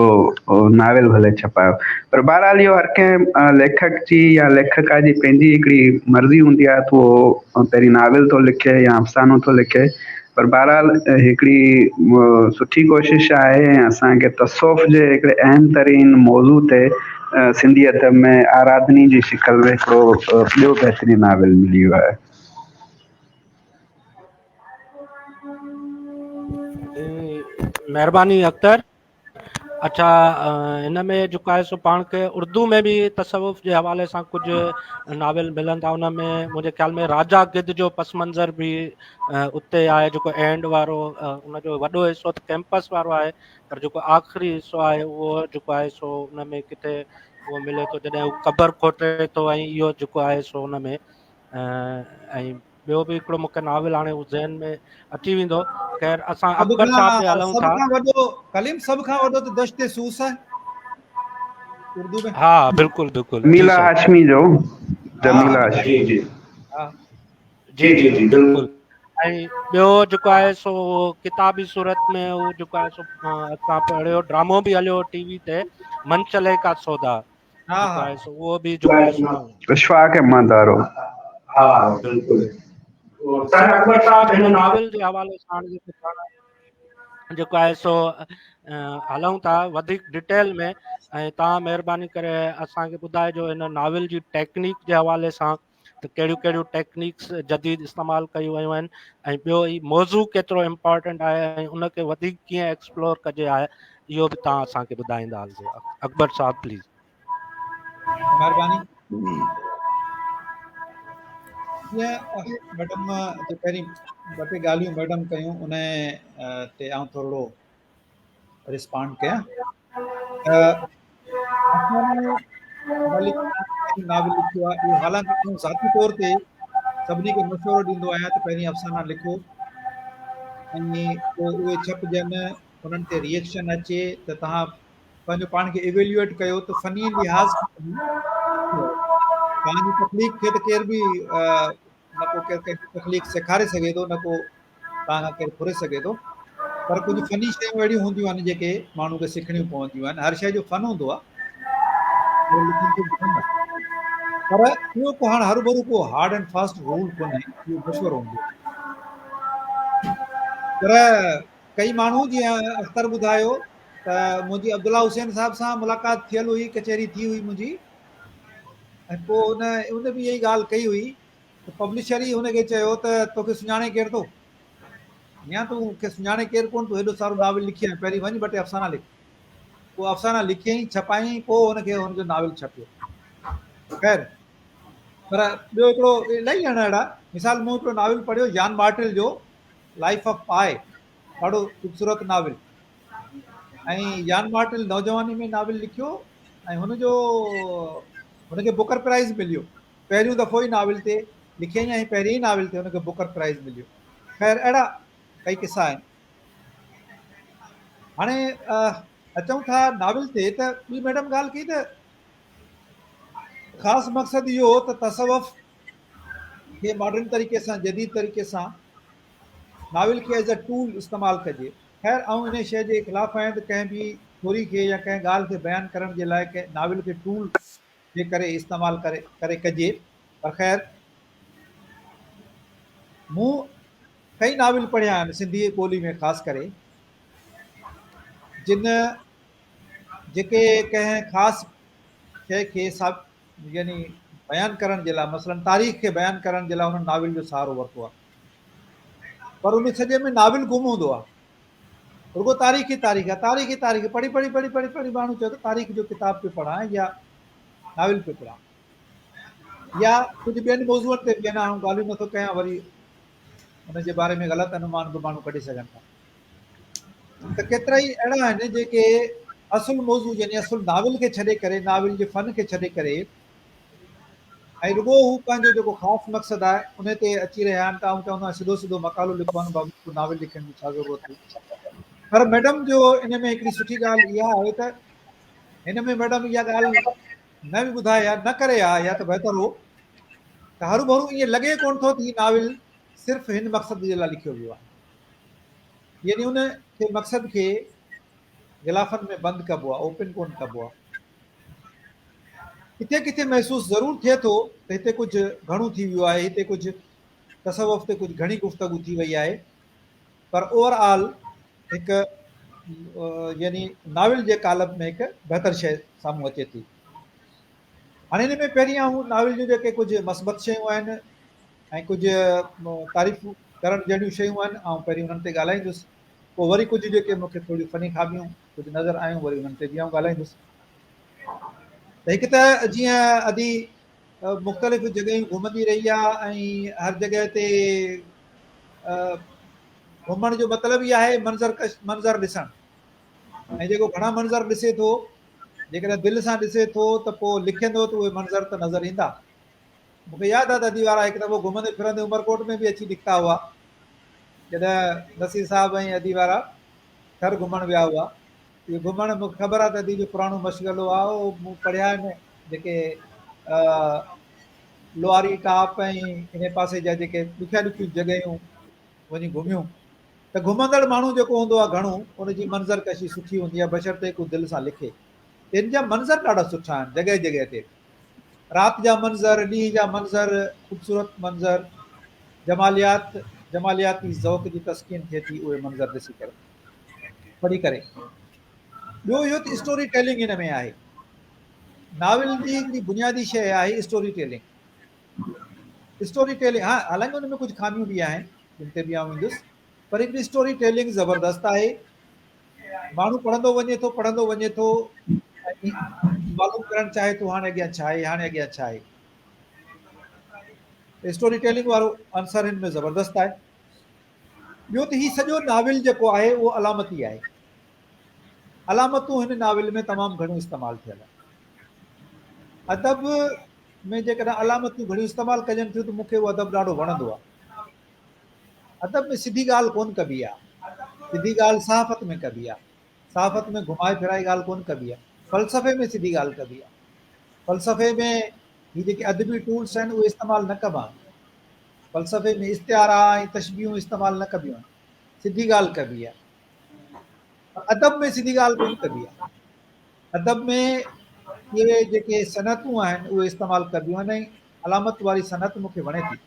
ناول ڀلي ڇپايو پر بهرحال اهو هر ڪنهن ليکڪ جي يا ليکڪا جي پنهنجي هڪڙي مرضي هوندي آهي ته اهو پهرين ناول ٿو لکي يا افسانو ٿو لکي پر بهرحال هڪڙي سٺي ڪوشش آهي ۽ اسان کي تصوف جي هڪڙي اهم ترين موضوع تي سنڌي ادب ۾ آراڌني جي شڪل ۾ هڪڙو ٻيو بهترين ناول ملي ويو آهي. مهرباني اختر. اڇا هن ۾ جيڪو آهي سو پاڻ کي اردو ۾ به تصوف جي حوالي سان ڪجهه ناول ملن ٿا ان ۾ منهنجي خيال ۾ راجا گد جو پس منظر به اتي آهي جيڪو اينڊ وارو ان جو وڏو حصو ته ڪيمپس وارو آهي پر جيڪو آخري حصو آهي اهو جيڪو آهي سو ان ۾ ڪٿي اهو ملي ٿو جڏهن هو قبر کوٽي ٿو ۽ اهو جيڪو آهي سو ان ۾ ۽ ٻيو به هڪڙو مونکي ناول هاڻي هو ذهن ۾ اچي ويندو خير اسان اڪبر صاحب تي هلون ٿا سڀ کان وڏو ڪليم سڀ کان وڏو ته دشت سوس آهي اردو ۾ ها بلڪل بلڪل جميله هاشمي جو جميله هاشمي جي جي جي جي جي بلڪل ۽ ٻيو جيڪو آهي سو ڪتابي صورت ۾ هو جيڪو آهي سو اسان پڙهيو ڊرامو به هليو ٽي وي تي منچلي کا سودا ها ها اهو به جيڪو آهي سو اشفاق احمد وارو ها بلڪل سر اڪبر صاحب هن ناول جي حوالي سان جيڪو پاڻ جيڪو آهي سو هلون ٿا وڌيڪ ڊيٽيل ۾ ۽ توهان مهرباني ڪري اسان کي ٻڌائجو هن ناول جي ٽيڪنيڪ جي حوالي سان ته ڪهڙيون ڪهڙيون ٽيڪنيڪس جديد استعمال ڪيون ويون آهن ۽ ٻيو هي موضوع ڪيترو امپارٽنٽ آهي ۽ ان کي وڌيڪ ڪيئن ايڪسپلور ڪجي آهي اهو به توهان اسان کي ٻڌائيندا هلجو اڪبر صاحب پليز. مهرباني جيئن ميڊم جي پهرين ٻه ٽي ڳالهيون ميڊم ڪيون ان تي آئون ٿورڙو رسپانڊ ڪيان ته ناول لکيو آهي اهو حالانڪه آئون ذاتي طور تي سڀني کي مشورو ڏيندو آهيان ته پهرين افسانا لکو ۽ پوء اهي ڇپجن انهن تي ريئڪشن اچي ته توهان پنهنجو پاڻ کي ايويليوئيٽ ڪيو ته فني لحاظ کان توهان جي تخليق کي ته ڪير به نه ڪو ڪير ڪنهن کي تخليق سيکاري سگهي ٿو نه ڪو توهان کان ڪير ڦري سگهي ٿو پر ڪجهه فني شيون اهڙيون هونديون آهن جيڪي ماڻهو کي سکڻيون پونديون آهن هر شيء جو فن هوندو آهي پر اهو ڪو هاڻ هروڀرو ڪو هارڊ اينڊ فاسٽ رول ڪونهي اهو مشورو هوندو پر ڪئي ماڻهو جيئن اختر ٻڌايو ته منهنجي عبدالله حسين صاحب سان ملاقات ٿيل هئي ڪچهري ٿي هئي منهنجي ۽ پوء ان ان به اها ئي ڳالهه ڪئي هئي ته پبلشر ئي هن کي چيو ته توکي سڃاڻي ڪير ٿو؟ يا تو کي سڃاڻي ڪير ڪونه، تون هيڏو سارو ناول لکي آيو، پهرين وڃ ٻه ٽي افسانا لک. پوء افسانا لکيائين، ڇپايائين، پوء هن کي هن جو ناول ڇپيو. خير پر ٻيو هڪڙو الاهي آهن اهڙا مثال. مون هڪڙو ناول پڙهيو جان مارٽل جو لائف آف پائي، ڏاڍو خوبصورت ناول، ۽ جان مارٽل نوجواني ۾ ناول لکيو ۽ هن جو هن کي بڪر پرائز مليو. پهريون دفعو ئي ناول تي لکيائين ۽ پهرين ئي ناول تي هن کي بڪر پرائز مليو. خير اهڙا ڪئي قصا آهن. هاڻي اچون ٿا ناول تي ته ٻي ميڊم ڳالهه ڪئي ته خاص مقصد اهو هو ته تصوف کي ماڊرن طريقي سان، جديد طريقي سان ناول کي ايز اي ٽول استعمال ڪجي. خير آئون انهي شيء جي خلاف آهيان ته ڪنهن به ٿوري کي يا ڪنهن ڳالهه کي بيان ڪرڻ جي لاء ڪنهن ناول کي ٽول جي ڪري استعمال ڪري ڪري ڪجي، پر خير مون ڪئي ناول پڙهيا آهن سنڌي ٻولي ۾ خاص ڪري جن جيڪي ڪنهن خاص شيء کي يعني بيان ڪرڻ جي لاء، مثلاً تاريخ کي بيان ڪرڻ جي لاء انهن ناول جو سهارو ورتو آهي، پر ان سڄي ۾ ناول گم هوندو آهي، رڳو تاريخ ئي تاريخ آهي، تاريخ ئي تاريخ، پڙهي پڙهي پڙهي پڙهي پڙهي ماڻهو چوي ٿو تاريخ جو ڪتاب پيو پڙهان يا ناول پيو پڙهان يا ڪجهه ٻين موضوعن تي به. اڃا آئون ڳالهيون نٿو ڪيان، وري ان جي باري ۾ غلط انومان به ماڻهو ڪڍي سگهن ٿا. ته ڪيترائي اهڙا آهن جيڪي اصل موضوع يعني اصل ناول کي ڇڏي ڪري، ناول جي فن کي ڇڏي ڪري ۽ رڳو هو پنهنجو جيڪو خاص مقصد آهي ان تي اچي رهيا آهن، ته آئون چوندو آهيان سڌو سڌو مقالو لکو آهن بابو، ڪو ناول لکڻ جي ڇا ضرورت هئي؟ پر ميڊم جو ان ۾ هڪڙي سٺي ڳالهه اها آهي ته هن ۾ ميڊم اها ڳالهه نه به ٻڌائي ها، نه ڪري ها يا ته بهتر هو ته هروڀرو ائين لڳي ڪونه ٿو ته هي ناول صرف هن مقصد جي لاء لکيو ويو آهي، يعني ان کي مقصد کي غلافن ۾ بند ڪبو آهي، اوپن ڪونه ڪبو آهي. ڪٿي ڪٿي محسوس ضرور ٿئي ٿو ته هتي ڪجهه گهڻو ٿي ويو آهي، هتي ڪجهه تصوف تي ڪجهه گهڻي گفتگو ٿي وئي آهي، پر اوور آل هڪ يعني ناول جي قالب ۾ هڪ بهتر شيء سامهون اچي ٿي. هاڻي هن ۾ پهرين آئون ناول جون جيڪي ڪجهه مثبت شيون آهن ۽ ڪجهه تعريف ڪرڻ جهڙيون شيون آهن، آئون پهرين انهن تي ڳالهائيندس، پوء وري ڪجهه جيڪي مون کي ٿوريون فني خاميون ڪجهه نظر آيون وري انهن تي به آئون ڳالهائيندس. ته هڪ ته جيئن ادي مختلف جڳهيون گهمندي رهي آ ۽ هر جڳهه تي گهمڻ جو مطلب ئي آهي منظر ڪش منظر ڏسڻ، ۽ جيڪو گهڻا منظر ڏسي ٿو، جيڪڏهن دل سان ڏسي ٿو ته پوء لکندو ته اهي منظر ته نظر ايندا. مون کي ياد آهي ته ادي وارا هڪ دفعو گهمندي ڦرندي عمرڪوٽ ۾ به اچي نڪتا هئا، جڏهن نصير صاحب ۽ ادي وارا ٿر گهمڻ ويا هئا. اهو گهمڻ مون کي خبر آهي ته ادي جو پراڻو مشغلو آهي، اهو مون پڙهيا آهن جيڪي لواري ٽاپ ۽ انهي پاسي جا جيڪي ڏکيا ڏکيون جڳهيون وڃي گهميون. ته گهمندڙ ماڻهو جيڪو هوندو آهي گهڻو ان جي منظر ڪشي سٺي هوندي آهي، بشرطيڪ هو دل سان لکي. ته هن جا منظر ڏاڍا سٺا آهن، جڳهه جڳهه تي رات جا منظر، ڏينهن جا منظر، خوبصورت منظر، جماليات، جمالياتي ذوق جي تسڪين ٿئي ٿي اهي منظر ڏسي ڪري، پڙهي ڪري. ٻيو اهو ته اسٽوري ٽيلنگ هن ۾ آهي. ناول جي هڪڙي بنيادي شيء آهي اسٽوري ٽيلنگ. اسٽوري ٽيلنگ، ها حالانڪه ان ۾ ڪجهه خاميون به آهن جن تي به آئون ايندس، پر هڪڙي اسٽوري ٽيلنگ زبردست آهي. ماڻهو پڙهندو وڃي ٿو، پڙهندو وڃي ٿو ۽ معلوم ڪرڻ چاهي ٿو هاڻي اڳيان ڇا آهي، هاڻي اڳيان ڇا آهي. اسٽوري ٽيلنگ وارو عنصر هن ۾ زبردست آهي. ٻيو ته هي سڄو ناول جيڪو آهي اهو علامتي آهي. علامتون هن ناول ۾ تمام گهڻيون استعمال ٿيل آهن. ادب ۾ جيڪڏهن علامتون گهڻيون استعمال ڪجن ٿيون ته مون کي اهو ادب ڏاڍو وڻندو آهي. ادب ۾ سڌي ڳالهه ڪونه ڪبي آهي. سڌي ڳالهه صحافت ۾ ڪبي آهي. صحافت ۾ گهمائي ڦيرائي ڳالهه ڪونه ڪبي آهي. فلسفي ۾ سڌي ڳالهه ڪبي آهي. فلسفي ۾ هي جيڪي ادبي ٽولس آهن اهي استعمال نه ڪبا آهن. فلسفي ۾ استعارا ۽ تشبيهون استعمال نه ڪبيون آهن. سڌي ڳالهه ڪبي آهي. پر ادب ۾ سڌي ڳالهه ڪونه ڪبي آهي. ادب ۾ اهي جيڪي صنعتون آهن اهي استعمال ڪبيون آهن ۽ علامت واري صنعت مون کي وڻي ٿي.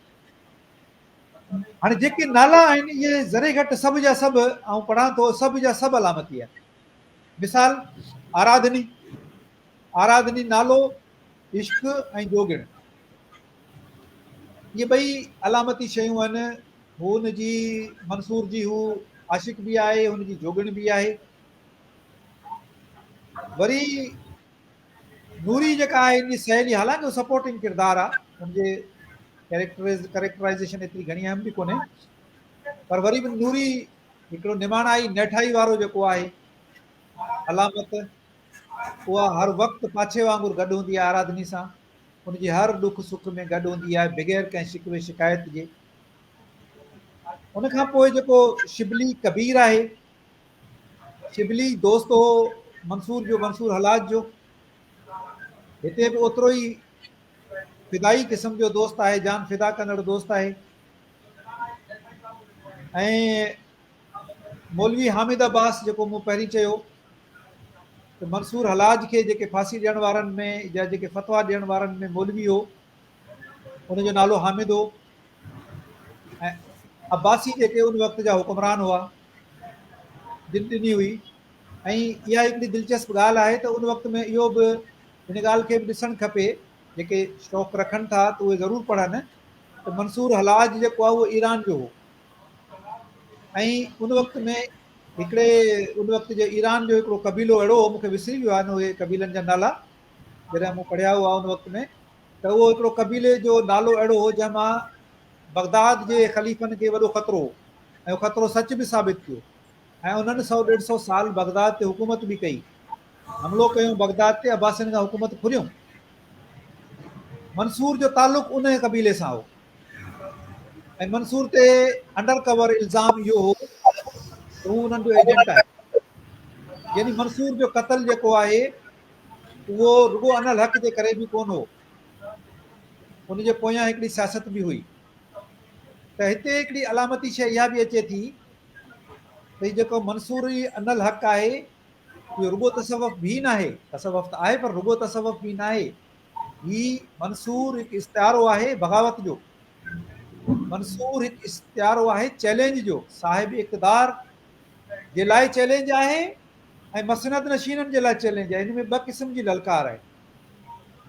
هاڻي جيڪي نالا آهن اهي ذري گهٽ سڀ جا سڀ آئون پڙهان ٿو سڀ جا سڀ علامتي آهن. مثال آراڌني، آراڌني نالو، عشق ۽ جوڳڻ، اهي ٻئي علامتي شيون آهن. هو ان جي منصور جي هو عاشق به آهي، هن جي جوڳڻ به آهي. وري نوري جيڪا آهي ان جي سهيلي، حالانڪه هو سپورٽنگ ڪردار آهي، ان جي ڪيريڪٽرز ڪيريڪٽرائيزيشن ايتري گهڻي اهم به ڪونهي، پر وري به نوري هڪڙو نماڻائي نيٺائي وارو جيڪو آهي علامت، اها هر وقت پاڇي وانگر گڏ هوندي آهي آراڌني سان، ان جي هر ڏک سک ۾ گڏ هوندي آهي بغير ڪنهن شڪوي شڪايت جي. ان کان پوء جيڪو شبلي ڪبير آهي، شبلي دوست هو منصور جو، منصور حلاج جو، هتي به اوترو ئي فدائي قسم جو دوست آهي، جان فدا ڪندڙ دوست آهي. ۽ مولوي حامد عباس جيڪو مون پهرين چيو ته منصور حلاج کي جيڪي ڦاسي ڏيڻ وارن ۾ يا جيڪي فتويٰ ڏيڻ وارن ۾ مولوي هو، ان جو نالو حامد هو ۽ عباسي جيڪي ان وقت جا حڪمران هئا جن ڏني هئي. ۽ اها هڪڙي دلچسپ ڳالهه آهي ته ان وقت ۾ اهو به هن ڳالهه کي به ڏسڻ کپي، جيڪي شوق رکن ٿا ته اهي ضرور پڙهن ته منصور حلاج جيڪو آهي اهو ايران جو هو ۽ ان وقت ۾ هڪڙي ان وقت جي ايران جو هڪڙو قبيلو اهڙو هو، مون کي وسري ويو آهي اهي قبيلن جا نالا جڏهن مون پڙهيا هئا ان وقت ۾، ته اهو هڪڙو قبيلي جو نالو اهڙو هو جنهن مان بغداد جي خليفن کي وڏو خطرو هو ۽ اهو خطرو سچ به ثابت ٿيو ۽ انهن سئو ڏيڍ سئو سال بغداد تي حڪومت به ڪئي، حملو ڪيون بغداد تي، عباسين کان حڪومت ڦريون. منصور جو تعلق انهيء قبيلي سان هو ۽ منصور تي انڊر ڪور الزام اهو هو ته هو انهن جو ايجنٽ آهي. يعني منصور جو قتل جيڪو آهي اهو رڳو انا الحق جي ڪري به ڪونه هو، ان جي پويان هڪڙي سياست به هئي. ته هتي هڪڙي علامتي شيء اها به اچي ٿي ته هي جيڪو منصوري انا الحق آهي اهو رڳو تصوف به ناهي، تصوف ته آهي پر رڳو تصوف به ناهي. هي منصور هڪ استعارو آهي بغاوت جو، منصور هڪ استعارو آهي چئلينج جو، صاحب اقتدار جي لاء چئلينج آهي ۽ مسند نشينن جي لاء چئلينج آهي. هن ۾ ٻه قسم جي للڪار آهي،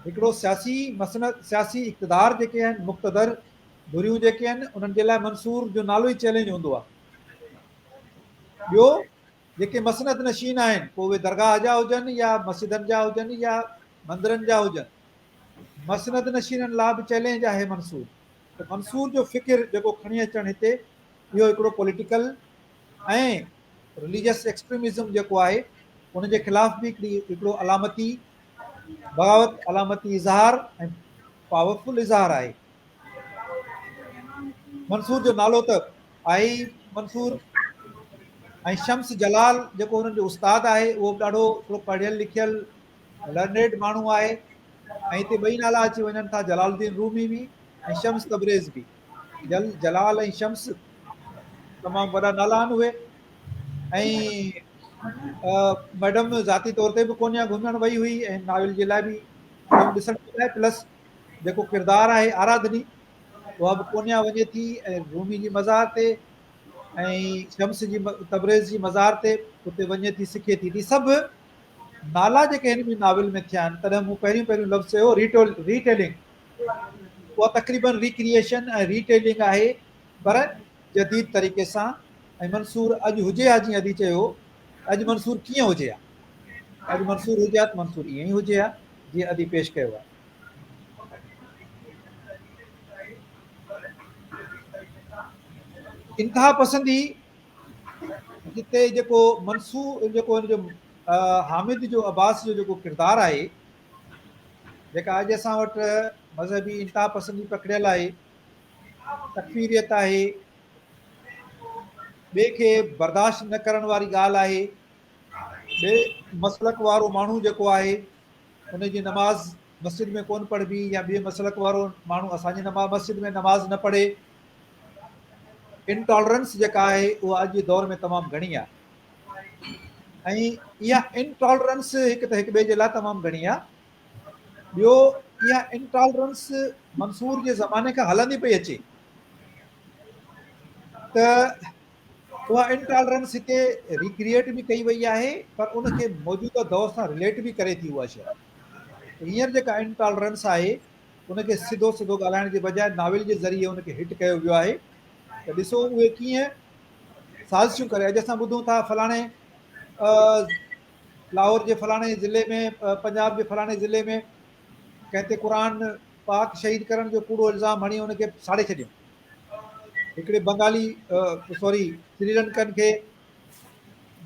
هڪڙو سياسي مسند، سياسي اقتدار جيڪي آهن، مقتدر ڌريون جيڪي آهن، انهن جي لاء منصور جو نالو ئي چئلينج هوندو آهي. ٻيو جيڪي مسند نشين آهن، پوء اهي درگاهه جا هجن يا مسجدن جا هجن يا مندرن جا هجن، مسند نشينن لاء به چئلينج آهي منصور. ته منصور جو فڪر جيڪو کڻي اچڻ هتي اهو هڪڙو پوليٽيڪل ۽ رليجس ايڪسٽريمزم جيڪو آهي ان جي خلاف به هڪڙي هڪڙو علامتي بغاوت، علامتي اظهار ۽ پاورفل اظهار آهي. منصور جو نالو ته آهي ئي منصور ۽ شمس جلال جيڪو هنن جو استاد آهي اهو به ڏاڍو هڪڙو پڙهيل لکيل لرنيڊ ماڻهو آهي ۽ هتي ٻئي نالا اچي وڃن ٿا، جلال الدين رومي به ۽ شمس تبريز به. جل جلال ۽ شمس تمام وڏا نالا آهن اهي. ۽ ميڊم ذاتي طور تي به ڪونيا گهمڻ وئي هئي ۽ ناول جي لاء به ڏسڻ جي لاء، پلس جيڪو ڪردار آهي آراڌني اها به ڪونيا وڃي ٿي ۽ رومي جي مزار تي ۽ شمس جي تبريز جي مزار تي اتي وڃي ٿي، سکي ٿي. هي سڀ نالا جيڪي هن ۾ ناول ۾ ٿيا آهن، تڏهن مون پهريون پهريون لفظ چيو ريٽيلنگ، اها تقريبن ريڪريئيشن ۽ ريٽيلنگ آهي پر جديد طريقي سان. ۽ منصور اڄ هجي ها، جيئن ادي چيو اڄ منصور ڪيئن هجي ها، اڄ منصور هجي ها ته منصور ائين ئي هجي ها جيئن ادي پيش ڪيو آهي. انتها پسندي جتي جيڪو منصور جيڪو هن جو حامد جو عباس جو جيڪو ڪردار آهي، جيڪا اڄ اسان وٽ مذهبي انتها پسندي پکڙيل آهي، تڪفيريت آهي، ٻئي کي برداشت نه ڪرڻ واري ڳالهه آهي، ٻئي مسلڪ وارو ماڻهو جيڪو آهي ان جي نماز مسجد ۾ ڪونه پڙهبي يا ٻئي مسلڪ وارو ماڻهو اسان جي نماز مسجد ۾ نماز نه پڙهي. انٽالرنس جيڪا آهي اها اڄ جي دور ۾ تمام گهڻي آهي ۽ اها انٽالرنس هڪ ته هڪ ٻئي جي لاء تمام گهڻي آهي، ٻيو اها انٽالرنس منصور جي زماني کان هلندي پئي اچي ته اها انٽالرنس هتي ريڪريئيٽ به ڪئي وئي آهي پر ان کي موجوده دور سان رليٽ به ڪري ٿي اها شيء. هينئر جيڪا انٽالرنس آهي ان کي سڌو سڌو ڳالهائڻ جي بجاء ناول جي ذريعي ان کي هٽ ڪيو ويو آهي. ته ڏسو اهي ڪيئن سازشون ڪري اڄ اسان ٻڌون ٿا فلاڻي لاهور جي فلاڻي ضلعي ۾ پنجاب جي فلاڻي ضلعي ۾ ڪنهن تي قرآن پاڪ شهيد ڪرڻ جو ڪوڙو الزام هڻي ان کي ساڙي ڇڏيو. هڪڙي بنگالي سوري سريلنڪن کي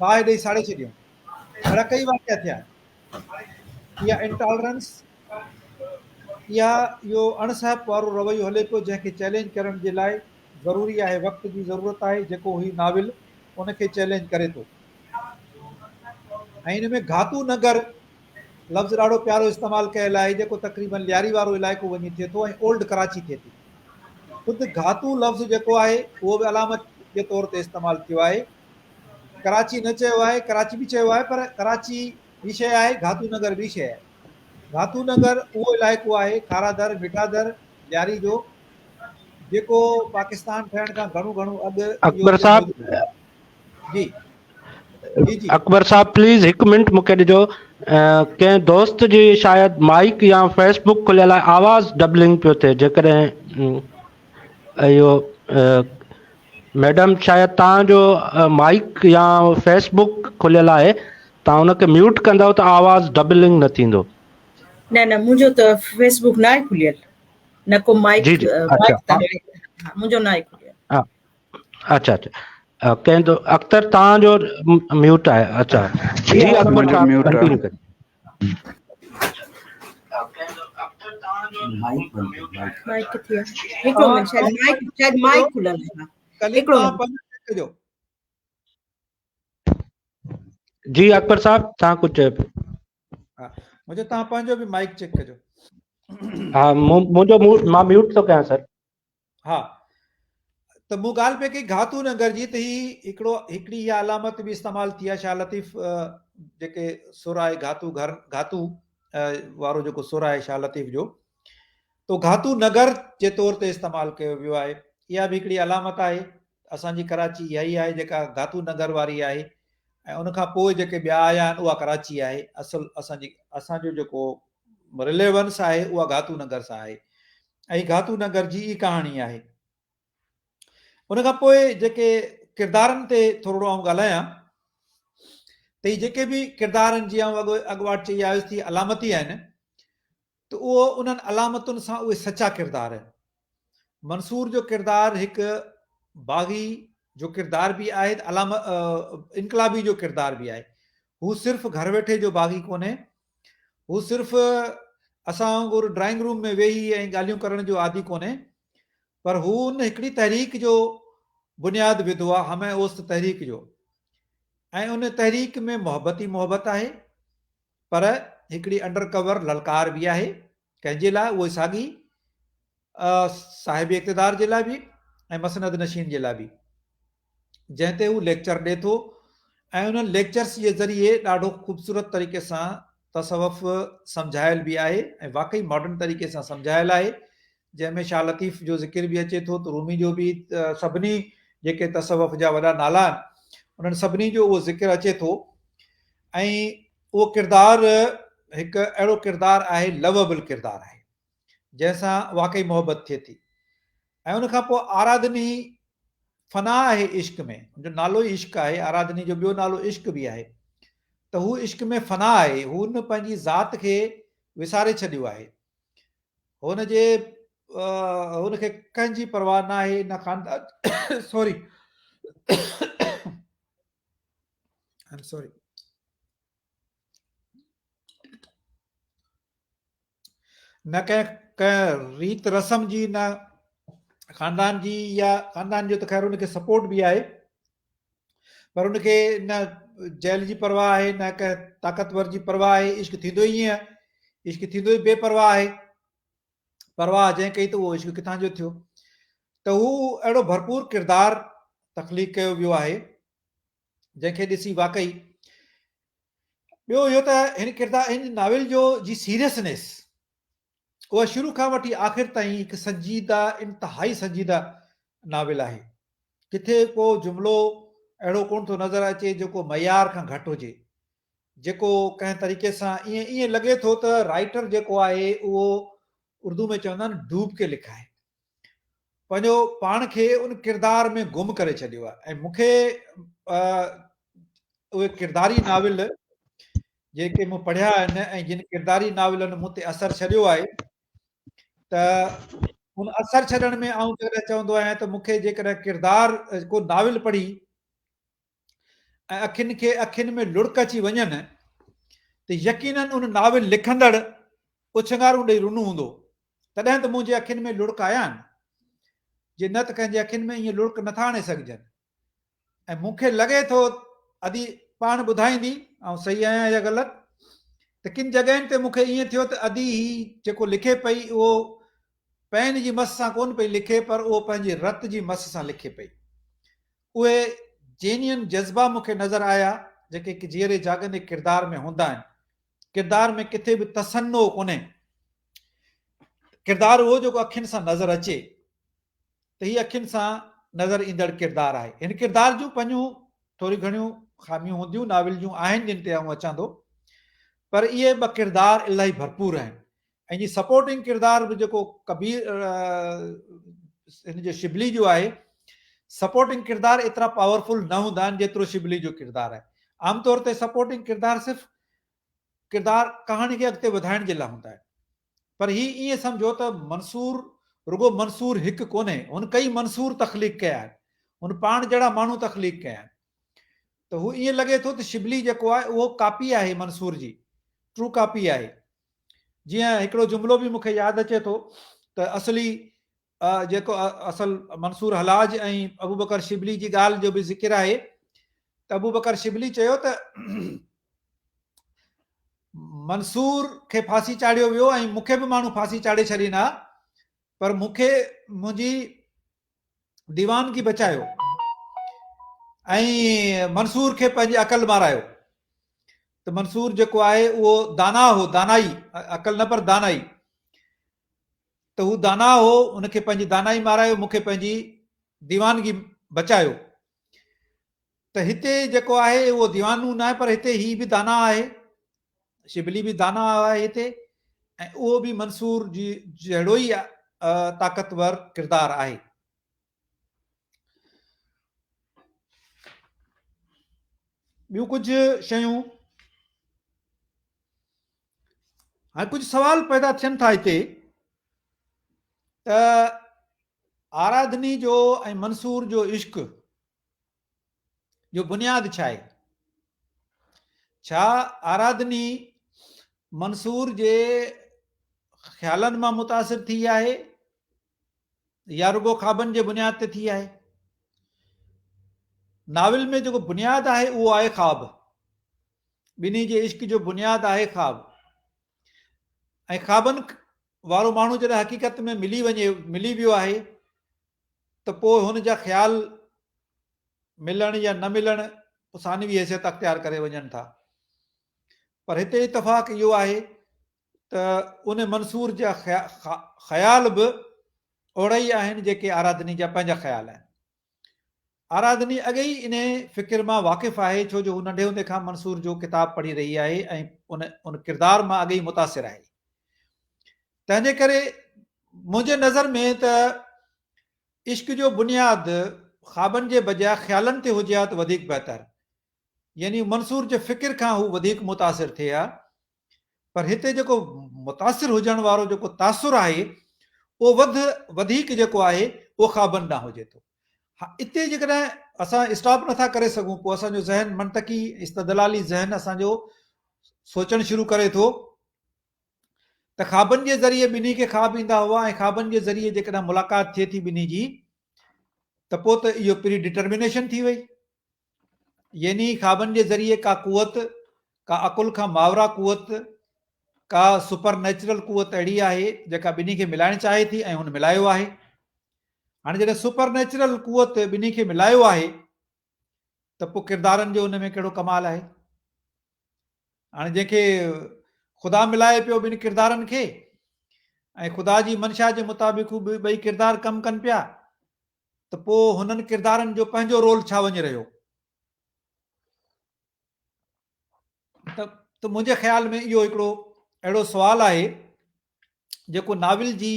باهه ڏئي ساڙي ڇڏيو. اهڙا ڪئي واقعا ٿيا. اها انٽالرنس اها اهو اڻسهپ وارو رويو هلي پيو جنهن کي چئلينج ڪرڻ جي لاء ضروري آهي وقت جي ضرورت آهي جيڪو هي ناول ان کي چئلينج ڪري ٿو ۽ ان ۾ گهاتو نگر لفظ ڏاڍو پيارو استعمال ڪيل آهي جيڪو تقريبن لياري وارو علائقو وڃي ٿئي ٿو ۽ اولڊ ڪراچي ٿئي ٿي. خود گهاتو لفظ جيڪو آهي اهو به علامت جي طور تي استعمال ٿيو آهي. ڪراچي نه چيو آهي، ڪراچي به چيو آهي پر ڪراچي ٻي شيء آهي، گهاتو نگر ٻي شيء آهي. گهاتو نگر اهو علائقو آهي کارادر، مٺادر، لياري جو جيڪو پاڪستان ٺهڻ کان گهڻو گهڻو اڳ اڪبر صاحب جي جي جي اڪبر صاحب پليز هڪ منٽ مونکي ڏجو ڪنهن دوست جي شايد مائڪ يا فيس بڪ کليل آهي آواز ڊبلنگ پيو ٿئي جيڪڏهن اهو ميڊم شايد تان جو مائڪ يا فيس بڪ کليل آهي تان ان کي ميوٽ ڪندو ته آواز ڊبلنگ نه ٿيندو. نه نه منهنجو ته فيس بڪ ناهي کليل نه ڪو مائڪ جي جي اچھا منهنجو ناهي کليل. اچھا اچھا ڪنهن تو اختر تان جو ميوٽ آهي اچھا جي اڪبر صاحب ڪنٽينيو ڪريو. مائڪ ڪٿي آهي هڪڙو منٽ شايد مائڪ شايد مائڪ کليل آهي هڪڙو منٽ جي اڪبر صاحب تان ڪجهه چيو پيو. ها منهنجو تان پنهنجو به مائڪ چيڪ ڪجو. ها منهنجو مان ميوٽ ٿو ڪيان سر. ها ته مون ڳالهه پئي ڪئي گهاتو ننگر جي ته هي هڪڙو هڪڙي اها علامت به استعمال ٿي آهي شاهه لطيف جيڪي سر آهي گهاتو گهر گهاتو وارو جيڪو سر آهي شاهه لطيف جو تو گهاتو نگر جي طور تي استعمال ڪيو ويو آهي اها به هڪڙي علامت آهي اسان جي ڪراچي اها ئي آهي جيڪا گهاتو نگر واري آهي ۽ ان کان پوء جيڪي ٻيا آيا آهن اها ڪراچي آهي اصل اسان جي اسان جو جيڪو رليونس آهي اها گهاتو نگر سان آهي ۽ گهاتو نگر جي ئي ڪهاڻي آهي. ان کان پوء جيڪي ڪردارن تي ٿورڙو آئون ڳالهايان ته هي جيڪي به ڪردارن جي آئون اڳ اڳواٽ چئي آيس ٿي علامتي آهن ته اهو انهن علامتن سان اهي سچا ڪردار آهن. منصور جو ڪردار هڪ باغي جو ڪردار به آهي ته علامه انقلابي جو ڪردار به آهي. هو صرف گهر ويٺي جو باغي ڪونهي هو صرف اسان وانگر ڊرائنگ روم ۾ ويهي ۽ ڳالهيون ڪرڻ جو عادي ڪونهي پر هو ان هڪڙي تحريڪ جو بنياد وڌو آهي همه اوست تحريڪ جو ۽ ان تحريڪ ۾ محبت ئي محبت آهي پر هڪڙي انڊر ڪور للڪار به آهي ڪنهن جي لاء اهو ساڳي صاحب اقتدار جي لاء به ۽ مسند نشين جي لاء به جنهن تي هو ليڪچر ڏي ٿو ۽ انهن ليڪچرس جي ذريعي ڏاڍو خوبصورت طريقي سان تصوف سمجهايل به آهي ۽ واقعي ماڊرن طريقي سان سمجهايل آهي جنهن ۾ شاهه لطيف جو ذڪر به اچي ٿو ته رومي جو به سڀني جيڪي تصوف جا وڏا نالا آهن انهن سڀني جو اهو ذڪر اچي ٿو ۽ اهو ڪردار هڪ اهڙو ڪردار آهي لوبل ڪردار آهي جنهن سان واقعي محبت ٿئي ٿي ۽ ان کان پوء آراڌني فنا آهي عشق ۾ ان جو نالو ئي عشق آهي آراڌني جو ٻيو نالو عشق به آهي ته هو عشق ۾ فنا آهي هو ان پنهنجي ذات کي وساري ڇڏيو آهي هن جي هن کي ڪنهن جي پرواهه نه آهي نه خاندان سوري سوري نه ڪنهن ڪنهن ريت رسم جي نه خاندان جي يا خاندان جو ته خير ان کي سپورٽ به آهي پر ان کي نه جيل جي پرواهه آهي نه ڪنهن طاقتور جي پرواهه آهي عشق ٿيندو ئي ائين عشق ٿيندو ئي بي پرواهه آهي پرواهه جنهن ڪئي ته اهو عشق ڪٿان جو ٿيو ته هو اهڙو ڀرپور ڪردار تخليق ڪيو ويو آهي جنهن کي ڏسي واقعي ٻيو اهو ته هن ڪردار هن ناول جو جي سيريسنيس اها شروع کان وٺي آخر تائين هڪ سنجيده انتهائي سنجيده ناول آهي ڪٿي ڪو جملو اهڙو ڪونه ٿو نظر اچي جيڪو معيار کان گهٽ هجي جيڪو ڪنهن طريقي سان ائين ائين لڳي ٿو ته رائٽر جيڪو آهي اهو اردو ۾ چوندا آهن ڊوب ڪي لکا آهي. پنهنجو پاڻ کي ان ڪردار ۾ گم ڪري ڇڏيو آهي ۽ مون کي اهي ڪرداري ناول جيڪي مون پڙهيا آهن ۽ جن ڪرداري ناولن مون تي اثر ڇڏيو آهي ته ان اثر ڇڏڻ ۾ آئون جيڪڏهن چوندو آهيان ته مون کي جيڪڏهن ڪردار ڪو ناول پڙهي ۽ اکين کي اکين ۾ لڙڪ اچي وڃن ته يقينن ان ناول لکندڙ اوڇنگارون ڏئي رنو هوندو تڏهن ته منهنجي اکين ۾ لڙڪ آيا آهن جي نه ته ڪنهن جي اکين ۾ ائين لڙڪ نٿا آڻي سگهجن ۽ مون کي لڳي ٿو ادي پاڻ ٻڌائيندي آئون صحيح آهيان يا غلط ته ڪن جڳهين تي مون کي ائين ٿيو ته ادي هي جيڪو لکي پئي اهو پين جي مس سان ڪون پئي لکي پر اهو پنهنجي رت جي مس سان لکي پئي اهي جينين جذبا مون کي نظر آيا جيڪي هڪ جيئري جاڳندي ڪردار ۾ هوندا آهن. ڪردار ۾ ڪٿي به تصنع ڪونهي. ڪردار اهو جيڪو اکين سان نظر اچي ته هي اکين سان نظر ايندڙ ڪردار آهي. هن ڪردار جون پنهنجون ٿوريون گهڻيون خاميون هونديون ناول جون آهن جن تي آئون اچان ٿو پر اهي ٻه ڪردار الاهي ڀرپور آهن. ۽ جي سپورٽنگ ڪردار به جيڪو ڪبير هن جو شبلي جو آهي سپورٽنگ ڪردار ايترا پاورفل نه هوندا آهن جيترو شبلي جو ڪردار آهي عام طور تي سپورٽنگ ڪردار صرف ڪردار ڪهاڻي کي اڳتي وڌائڻ جي لاء هوندا آهن پر هي ائين سمجهو ته منصور رڳو منصور هڪ ڪونهي هن ڪئي منصور تخليق ڪيا آهن هن پاڻ جهڙا ماڻهو تخليق ڪيا آهن ته هو ائين لڳي ٿو ته شبلي جيڪو آهي اهو ڪاپي آهي منصور جي ٽرو ڪاپي آهي جيئن هڪڙو جملو به مون کي ياد اچي ٿو ته اصلي جيڪو اصل منصور حلاج ۽ ابوبڪر شبلي جي ڳالهه جو به ذڪر آهي ته ابوبڪر شبلي چيو ته منصور کي ڦاسي چاڙهيو ويو ۽ مون کي به ماڻهو ڦاسي چاڙهي ڇڏين ها پر مون کي منهنجي ديوانگي بچايو ۽ منصور کي پنهنجي عقل مارايو ته منصور جيڪو آهي اهو دانا هو دانائي عقل نه پر دانائي ته هو دانا هو ان کي پنهنجي دانائي مارايو مون کي پنهنجي ديوانگي بچايو ته هتي جيڪو آهي اهو ديوانو ناهي پر هتي هي به دانا آهي شبلي به دانا آهي هتي ۽ اهو به منصور جي جهڙو ئي طاقتور ڪردار آهي ٻيون ڪجهه شيون هاڻي ڪجهه سوال پيدا ٿين ٿا هتي ته آراڌني جو ۽ منصور جو عشق جو بنياد ڇا آهي؟ ڇا آراڌني منصور جي خيالن مان متاثر ٿي آهي يا رڳو خوابن جي بنياد تي ٿي آهي؟ ناول ۾ جيڪو بنياد آهي اهو آهي خواب. ٻنهي جي عشق جو بنياد آهي خواب ۽ خوابن وارو ماڻهو جڏهن حقيقت ۾ ملي وڃي ملي ويو آهي ته پوء هن جا خيال ملڻ يا نه ملڻ ثانوي حيثيت اختيار ڪري وڃن ٿا. پر هتي اتفاق اهو آهي ته ان منصور جا خيال به اهڙا ئي آهن جيڪي آراڌني جا پنهنجا خيال آهن. آراڌني اڳي ئي انهي فڪر مان واقف آهي ڇو جو هو ننڍي هوندي کان منصور جو ڪتاب پڙهي رهي آهي ۽ ان ان ڪردار مان اڳي ئي متاثر آهي. تنهنجي ڪري منهنجي نظر ۾ ته عشق جو بنياد خوابن جي بجاء خيالن تي هجي ها ته وڌيڪ بهتر. يعني منصور جي فڪر کان هو وڌيڪ متاثر ٿئي ها. پر هتي جيڪو متاثر هجڻ وارو جيڪو تاثر آهي اهو وڌ وڌيڪ جيڪو آهي اهو خوابن ڏانهن هجي ٿو. ها اتي جيڪڏهن اسان اسٽاپ نٿا ڪري سگهون پوء اسان جو ذهن منطقي استدلالي ذهن اسان جو سوچڻ شروع ڪري ٿو ته خوابن جي ذريعي ٻنهي کي خواب ايندا هئا ۽ خوابن جي ذريعي جيڪڏهن ملاقات ٿئي ٿي ٻنهي جي ته پوء ته اهو پري ڊٽرمينيشن ٿي وئي يعني خوابن جي ذريعي ڪا قوت ڪا عقل کان ماورا قوت ڪا سپر نيچرل قوت اهڙي آهي جيڪا ٻنهي کي ملائڻ چاهي ٿي ۽ هن ملايو آهي هاڻي جڏهن سپر نيچرل قوت ٻنهي کي ملايو آهي ته پوء ڪردارن جو ان ۾ ڪهڙو ڪمال آهي هاڻي جنهن کي خدا ملائي پيو ٻن ڪردارن کي ۽ خدا جي منشا جي مطابق هو ٻئي ڪردار ڪم ڪن پيا ته پوء هنن ڪردارن جو پنهنجو رول ڇا وڃي رهيو ته ته منهنجي خيال ۾ اهو هڪڙو اهڙو سوال آهي جيڪو ناول جي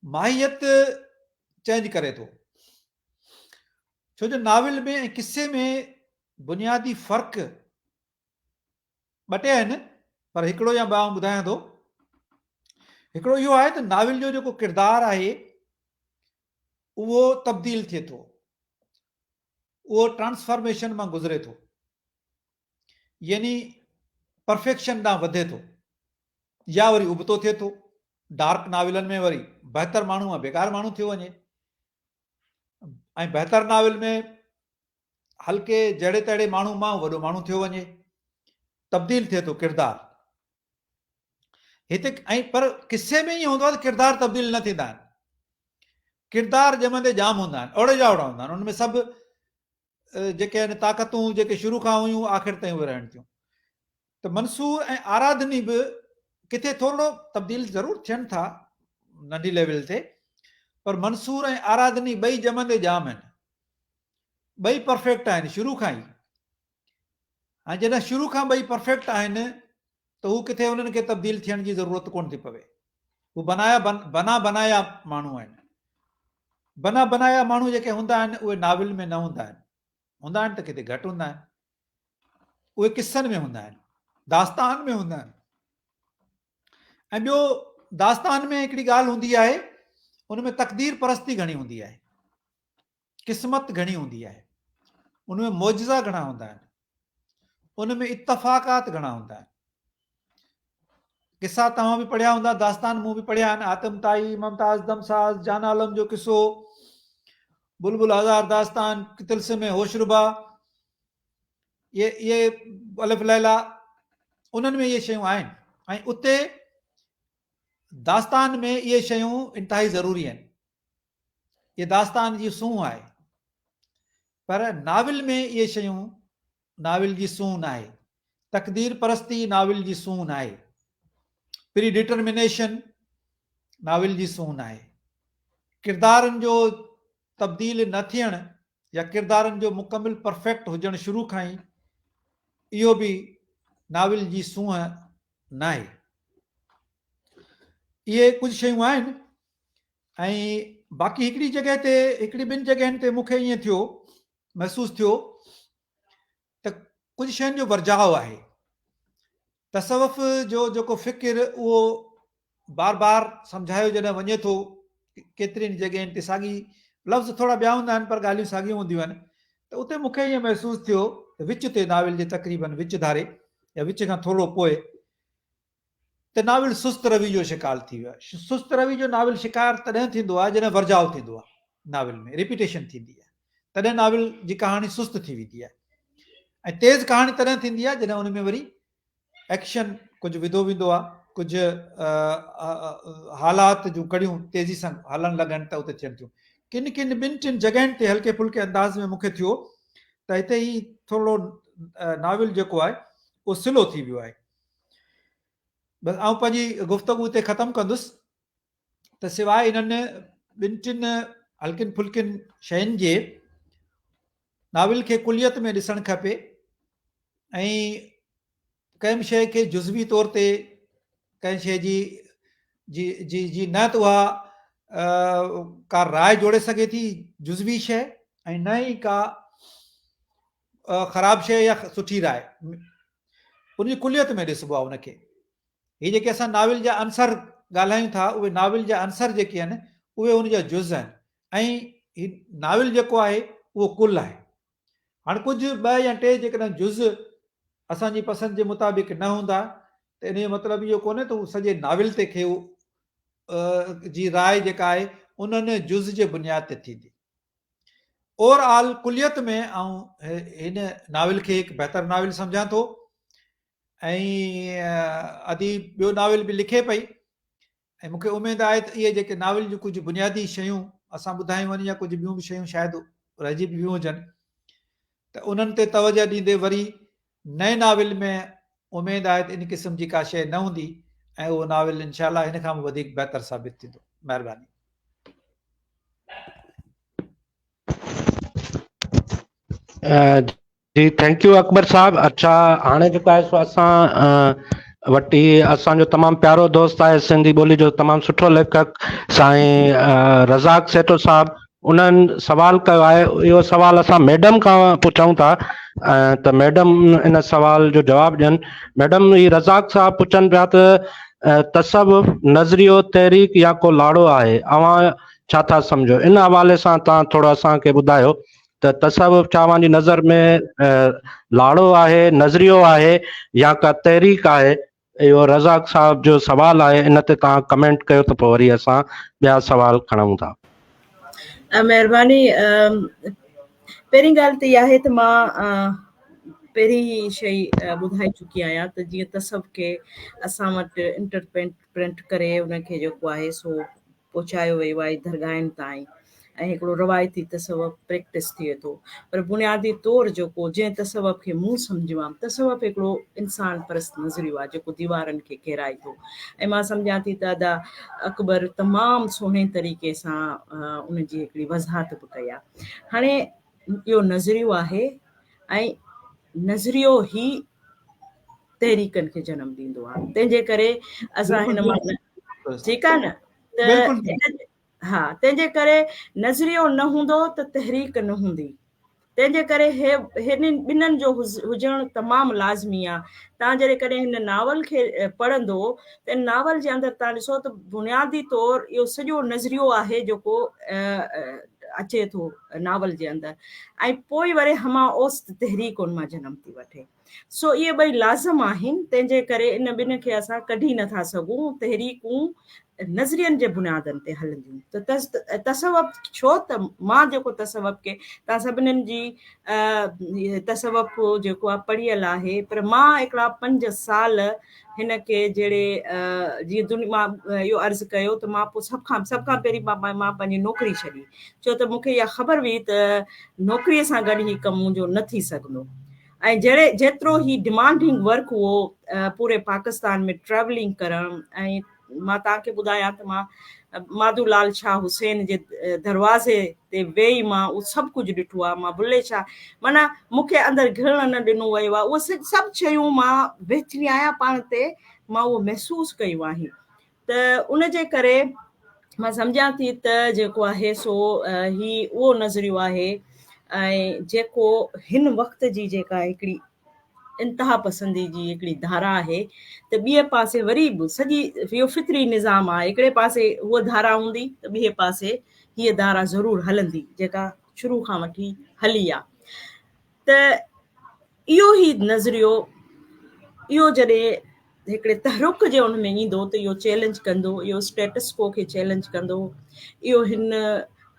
ماهيت چينج ڪري ٿو. ڇو جو ناول ۾ ۽ قصي ۾ بنيادي فرق ٻه ٽي آهن پر هڪڙو يا ٻه آئون ٻڌايان ٿو. هڪڙو اهو آهي ته ناول جو جيڪو ڪردار آهي اهو تبديل ٿئي ٿو، اهو ٽرانسفارميشن مان گذري ٿو، يعني پرفيڪشن ڏانهن وڌي ٿو يا وري ابتو ٿئي ٿو. ڊارڪ ناولن ۾ وري بهتر ماڻهو مان بيڪار ماڻهو ٿيو وڃي ۽ بهتر ناول ۾ هلڪي جهڙي تهڙي ماڻهو مان وڏو ماڻهو ٿيو وڃي، تبديل ٿئي ٿو ڪردار هتي. ۽ پر قصي ۾ ائين هوندو آهي ته ڪردار تبديل نه ٿيندا آهن، ڪردار ڄمندي ڄام هوندا آهن، اوڙي جا اوڙا هوندا آهن، ان ۾ سڀ جيڪي آهن طاقتون جيڪي شروع کان هيون آخر تائين اهي رهن ٿيون. ته منصور ۽ آراڌني به ڪٿي ٿورڙو تبديل ضرور ٿين ٿا ننڍي ليول تي، پر منصور ۽ آراڌني ٻئي ڄمندي ڄام آهن، ٻئي پرفيڪٽ آهن شروع کان ئي. ۽ جڏهن شروع کان ٻئي پرفيڪٽ آهن ته هو ڪٿي انهن کي تبديل ٿيڻ جي ضرورت ڪونه ٿي پوي. هو بنايا بنا بنايا ماڻهو آهن. بنا بنايا ماڻهو جيڪي هوندا آهن اهي ناول ۾ نه هوندا آهن، هوندا آهن ته ڪٿي گهٽ هوندا آهن، اهي قصن ۾ هوندا آهن، داستان ۾ هوندا آهن. ۽ ٻيو داستان ۾ هڪڙي ڳالهه هوندي آهي، ان ۾ تقدير پرستي گهڻي هوندي آهي، قسمت گهڻي هوندي آهي، ان ۾ معجزا گهڻا هوندا آهن، ان ۾ اتفاقات گهڻا هوندا آهن. قصا توهان به پڙهيا هوندا، داستان مون به پڙهيا آهن، حاتم طائي، ممتاز دمساز، جان عالم جو قصو، بلبل هزار داستان، طلسم هوشربا، اهي الف ليلا، انهن ۾ اهي شيون آهن. ۽ اتي داستان ۾ اهي شيون انتهائي ضروري آهن. اهي داستان جي سونهن آهي. پر ناول ۾ اهي شيون ناول جي سونهن ناهي. تقدير پرستي ناول جي سونهن ناهي. پري ڊٽرمينيشن ناول جي سونهن ناهي. ڪردارن جو تبديل نه ٿيڻ يا ڪردارن جو مڪمل پرفيڪٽ هجڻ شروع کان ئي اهو به ناول جي سونهن ناهي. اهي ڪجهه شيون آهن. ۽ باقي هڪڙي جڳهه تي، هڪڙي ٻن جڳهين تي مون کي ائين ٿيو، محسوس ٿيو ته ڪجهه شين جو ورجاء آهي. تصوف جو جيڪو فڪر اهو بار بار سمجهايو جڏهن وڃي ٿو ڪيترين جڳهين تي، ساڳي لفظ ٿورا ٻيا هوندا آهن پر ڳالهيون ساڳيون هونديون آهن، ته اتي مون کي ائين محسوس ٿيو ته وچ تي ناول جي تقريبن وچ ڌاري يا وچ کان ٿورو پوء ته ناول سست روي جو شڪار ٿي ويو آهي. سست روي جو ناول شڪار تڏهن ٿيندو آهي جڏهن ورجاء ٿيندو آهي، ناول ۾ ريپيٽيشن ٿيندي آهي، تڏهن ناول جي ڪهاڻي سست ٿي ويندي آهي. ۽ تيز ڪهاڻي تڏهن ٿيندي آهي جڏهن ان ۾ وري ايڪشن ڪجهه وڌو ويندو آهي، ڪجهه حالات جون ڪڙيون تيزي سان هلڻ لڳن ته اتي ٿين ٿيون. ڪن ڪن ٻن ٽن جڳهين تي هلڪي ڦلڪي انداز ۾ مون کي ٿيو ته هتي هي ٿورڙو ناول جيڪو آهي اهو سلو ٿي ويو آهي. بس آئون پنهنجي گفتگو هتي ختم ڪندس ته سواء انهن ٻن ٽن هلڪين ڦلڪين شين جي ناول کي ڪليت ۾ ڏسڻ کپي ۽ ڪنهن به شيء کي جزوي طور تي ڪنهن شيء جي جي جي جي نه ته اها ڪا راء جوڙي سگهي ٿي جزوي شيء ۽ نه ئي ڪا خراب شيء يا سٺي راء، ان جي ڪليت ۾ ڏسبو آهي ان کي. هي جيڪي اسان ناول جا عنصر ڳالهايون ٿا اهي ناول جا عنصر جيڪي آهن اهي ان جا جز آهن ۽ هي ناول جيڪو آهي اهو ڪل آهي. هاڻي ڪجهه ٻه يا ٽي جيڪڏهن جز اسان جي پسند جي مطابق نه هوندا ته ان جو مطلب اهو ڪونهي ته هو سڄي ناول تي کي جي راء جيڪا آهي انهن جز جي بنياد تي ٿيندي. اوور آل ڪليت ۾ آئون هن ناول کي هڪ بهتر ناول سمجهان ٿو ۽ اديب ٻيو ناول به لکي پئي ۽ مونکي اميد آهي ته اهي جيڪي ناول جون ڪجهه بنيادي شيون اسان ٻڌايون آهن يا ڪجهه ٻيون به شيون شايد رهجي به ويون هجن ته انهن تي توجه ڏيندي وري نئين ناول ۾ اميد آهي ته ان قسم جي ڪا شيء نه هوندي ۽ اهو ناول انشاء الله هن کان به وڌيڪ بهتر ثابت ٿيندو. مهرباني. جي thank you اڪبر صاحب. اڇا هاڻي جيڪو آهي سو اسان وٽ هي اسان جو تمام پيارو دوست آهي سنڌي ٻولي جو تمام سٺو ليکڪ سائين رزاق سهتو صاحب انهن سوال ڪيو آهي اهو سوال اسان ميڊم کان پڇون ٿا ته ميڊم ان سوال جو جواب ڏين ميڊم هي رزاق صاحب پڇن پيا ته تصوف نظريو تحريڪ يا ڪو لاڙو آهي اوهان ڇا ٿا سمجهو ان حوالي سان توهان ٿورو اسان کي ٻڌايو ته تصوف ڇا اوهان جي نظر ۾ لاڙو آهي نظريو آهي يا ڪا تحريڪ آهي اهو رزاق صاحب جو سوال آهي ان تي توهان ڪمينٽ ڪيو ته پوء وري اسان ٻيا سوال کڻون ٿا. مهرباني پهرين ڳالهه ته اها آهي ته مان پهرين ئي شيء ٻڌائي چڪي آهيان ته جيئن تصوف کي اسان وٽ انٽرپريٽ ڪري ان کي جيڪو آهي سو پهچايو ويو آهي درگاهن تائين ۽ هڪڙو روايتي تصوف پريڪٽس ٿئي ٿو پر بنيادي طور جيڪو جنهن تصوف کي مون سمجهيو آهي تصوف هڪڙو انسان پرست نظريو آهي جيڪو ديوارن کي ڪيرائي ٿو ۽ مان سمجهان ٿي ته ادا اڪبر تمام سهڻي طريقي سان ان جي هڪڙي وضاحت به ڪئي آهي هاڻي اهو نظريو آهي ۽ نظريو هي تحريڪن کي جنم ڏيندو آهي تنهن جي ڪري اسان هن مان ٺيڪ آهي نه ته ها تنهن جي ڪري نظريو نه هوندو ته تحريڪ نه هوندي تنهن جي ڪري هي هنن ٻنهن جو هجڻ تمام لازمي آهي تان جڏهن ڪڏهن هن ناول کي پڙهندو ته ناول جي اندر تان ڏسو ته بنيادي طور اهو سڄو نظريو آهي جيڪو اچي ٿو ناول جي اندر ۽ پوء وري هما اوست تحريڪ ان مان جنم ٿي وٺي سو اهي ٻئي لازم آهن، تنهن جي ڪري ان ٻن کي اسان ڪڍي نه ٿا سگهون. تحريڪون نظرين جي بنيادن تي هلنديون ته تصوف ڇو ته مان جيڪو تصوف کي توهان سڀنين جي تصوف جيڪو آهي پڙهيل آهي پر مان هڪڙا 5 سال هن کي جهڙي جيئن دنيا مان اهو عرض ڪيو ته مان پوء سڀ کان سڀ کان پهرين مان مان پنهنجي نوڪري ڇڏي ڇو ته مون کي اها خبر هئي ته نوڪري سان گڏ هي ڪم منهنجو نه ٿي سگهندو ۽ جهڙي جيترو هي ڊمانڊنگ ورڪ هئو پوري پاڪستان ۾ ٽريولنگ ڪرڻ ۽ مان توهان کي ٻڌايان ته مان ماڌو لال شاهه حسين جي دروازي تي ويئي مان اهو سڀ ڪجهه ڏٺو آهي مان بلي شاهه معنيٰ مون کي اندر گهڙڻ نه ڏنو ويو آهي اهي سڀ شيون مان ويٺي آهيان پاڻ تي مان اهو محسوس ڪيون آهن ته ان جي ڪري مان سمجهان ٿي ته جيڪو آهي سو هي اهو نظريو آهي ۽ جيڪو هن وقت جي جيڪا هڪڙي انتها پسندي جي هڪڙي ڌارا آهي ته ٻئي پاسي وري به سڄي اهو فطري نظام آهي هڪڙي پاسي هوء ڌارا هوندي ته ٻئي پاسي هيء ڌارا ضرور هلندي جيڪا شروع کان وٺي هلي آ ته اهو ئي نظريو اهو جڏهن هڪڙي تحرڪ جي ان ۾ ايندو ته اهو چئلينج ڪندو اهو اسٽيٽس ڪو کي چئلينج ڪندو اهو هن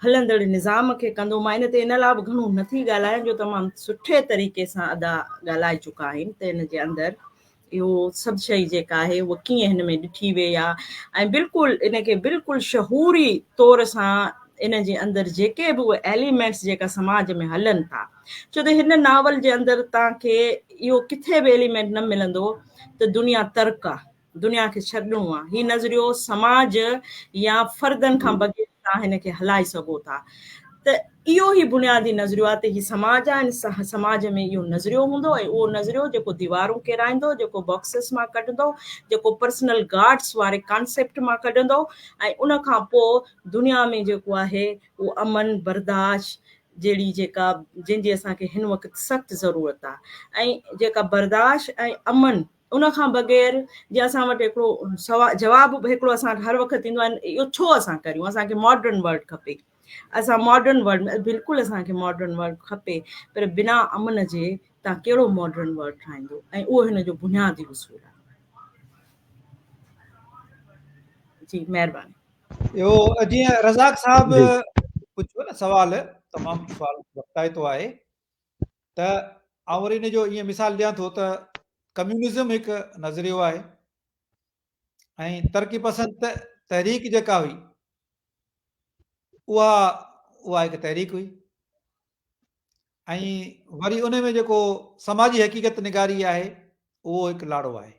هلندڙ نظام کي ڪندو مان ان تي ان لاء به گهڻو نٿي ڳالهايان جو تمام سٺي طريقي سان ادا ڳالهائي چڪا آهن ته ان جي اندر اهو سڀ شيء جيڪا آهي اها ڪيئن هن ۾ ڏٺي وئي آهي ۽ بلڪل ان کي بلڪل شعوري طور سان ان جي اندر جيڪي به اهي ايليمينٽس جيڪا سماج ۾ هلن ٿا ڇو ته هن ناول جي اندر توهان کي اهو ڪٿي به ايليمينٽ نه ملندو ته دنيا ترڪ آ دنيا کي ڇڏڻو آ هي نظريو سماج يا فردن کان بغير توهان هن کي هلائي سگهو ٿا ته اهو ئي بنيادي نظريو آ ته هي سماج آ ان سماج ۾ اهو نظريو هوندو ۽ اهو نظريو جيڪو ديوارون ڪيرائيندو جيڪو باڪسز مان ڪڍندو جيڪو پرسنل گارڊس واري ڪانسيپٽ مان ڪڍندو ۽ ان کان پوء دنيا ۾ جيڪو آهي اهو امن برداشت جهڙي جيڪا جنهن جي اسان کي هن وقت سخت ضرورت آ ۽ جيڪا برداشت ۽ امن ان کان بغير جي اسان وٽ هڪڙو سوا جواب به هڪڙو اسان وٽ هر وقت ايندو آهي اهو ڇو اسان ڪريون اسان کي ماڊرن ورلڊ کپي اسان ماڊرن ورلڊ ۾ بلڪل اسان کي ماڊرن ورلڊ کپي پر بنا امن جي تان ڪهڙو ماڊرن ورلڊ ٺاهيندو ۽ اهو هن جو بنيادي اصول آهي جي مهرباني اهو جيئن رزاق صاحب پڇيو نه سوال تمام سوال وقتائتو آهي ته آئون وري ان جو ائين مثال ڏيان ٿو ته ڪميونزم هڪ نظريو آهي ۽ ترقي پسند تحريڪ جيڪا هئي اها اها هڪ تحريڪ هئي ۽ وري ان ۾ جيڪو سماجي حقيقت نگاري آهي اهو هڪ لاڙو آهي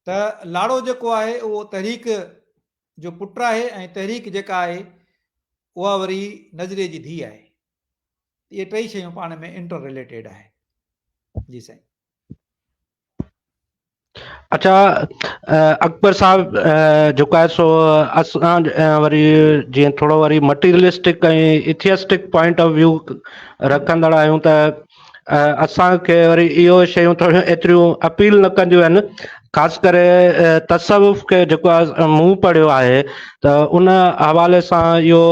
ته لاڙو جيڪو آهي اهو تحريڪ جو پٽ آهي ۽ تحريڪ جيڪا آهي اها وري نظريي جي ڌيء آهي. اهي ٽئي شيون پاڻ ۾ انٽر رليٽيڊ آهن. جي سائين. اڇا اڪبر صاحب جيڪو آهي سو اسان وري جيئن ٿورو وري مٽيريلسٽڪ ۽ ايٿيسٽڪ پوائنٽ آف ويو رکندڙ آهيون ته اسان کي وري اهو شيون ٿوريون ايتريون اپيل نه ڪنديون آهن خاص ڪري تصوف کي جيڪو آهي مون پڙهيو آهي ته ان حوالي سان اهو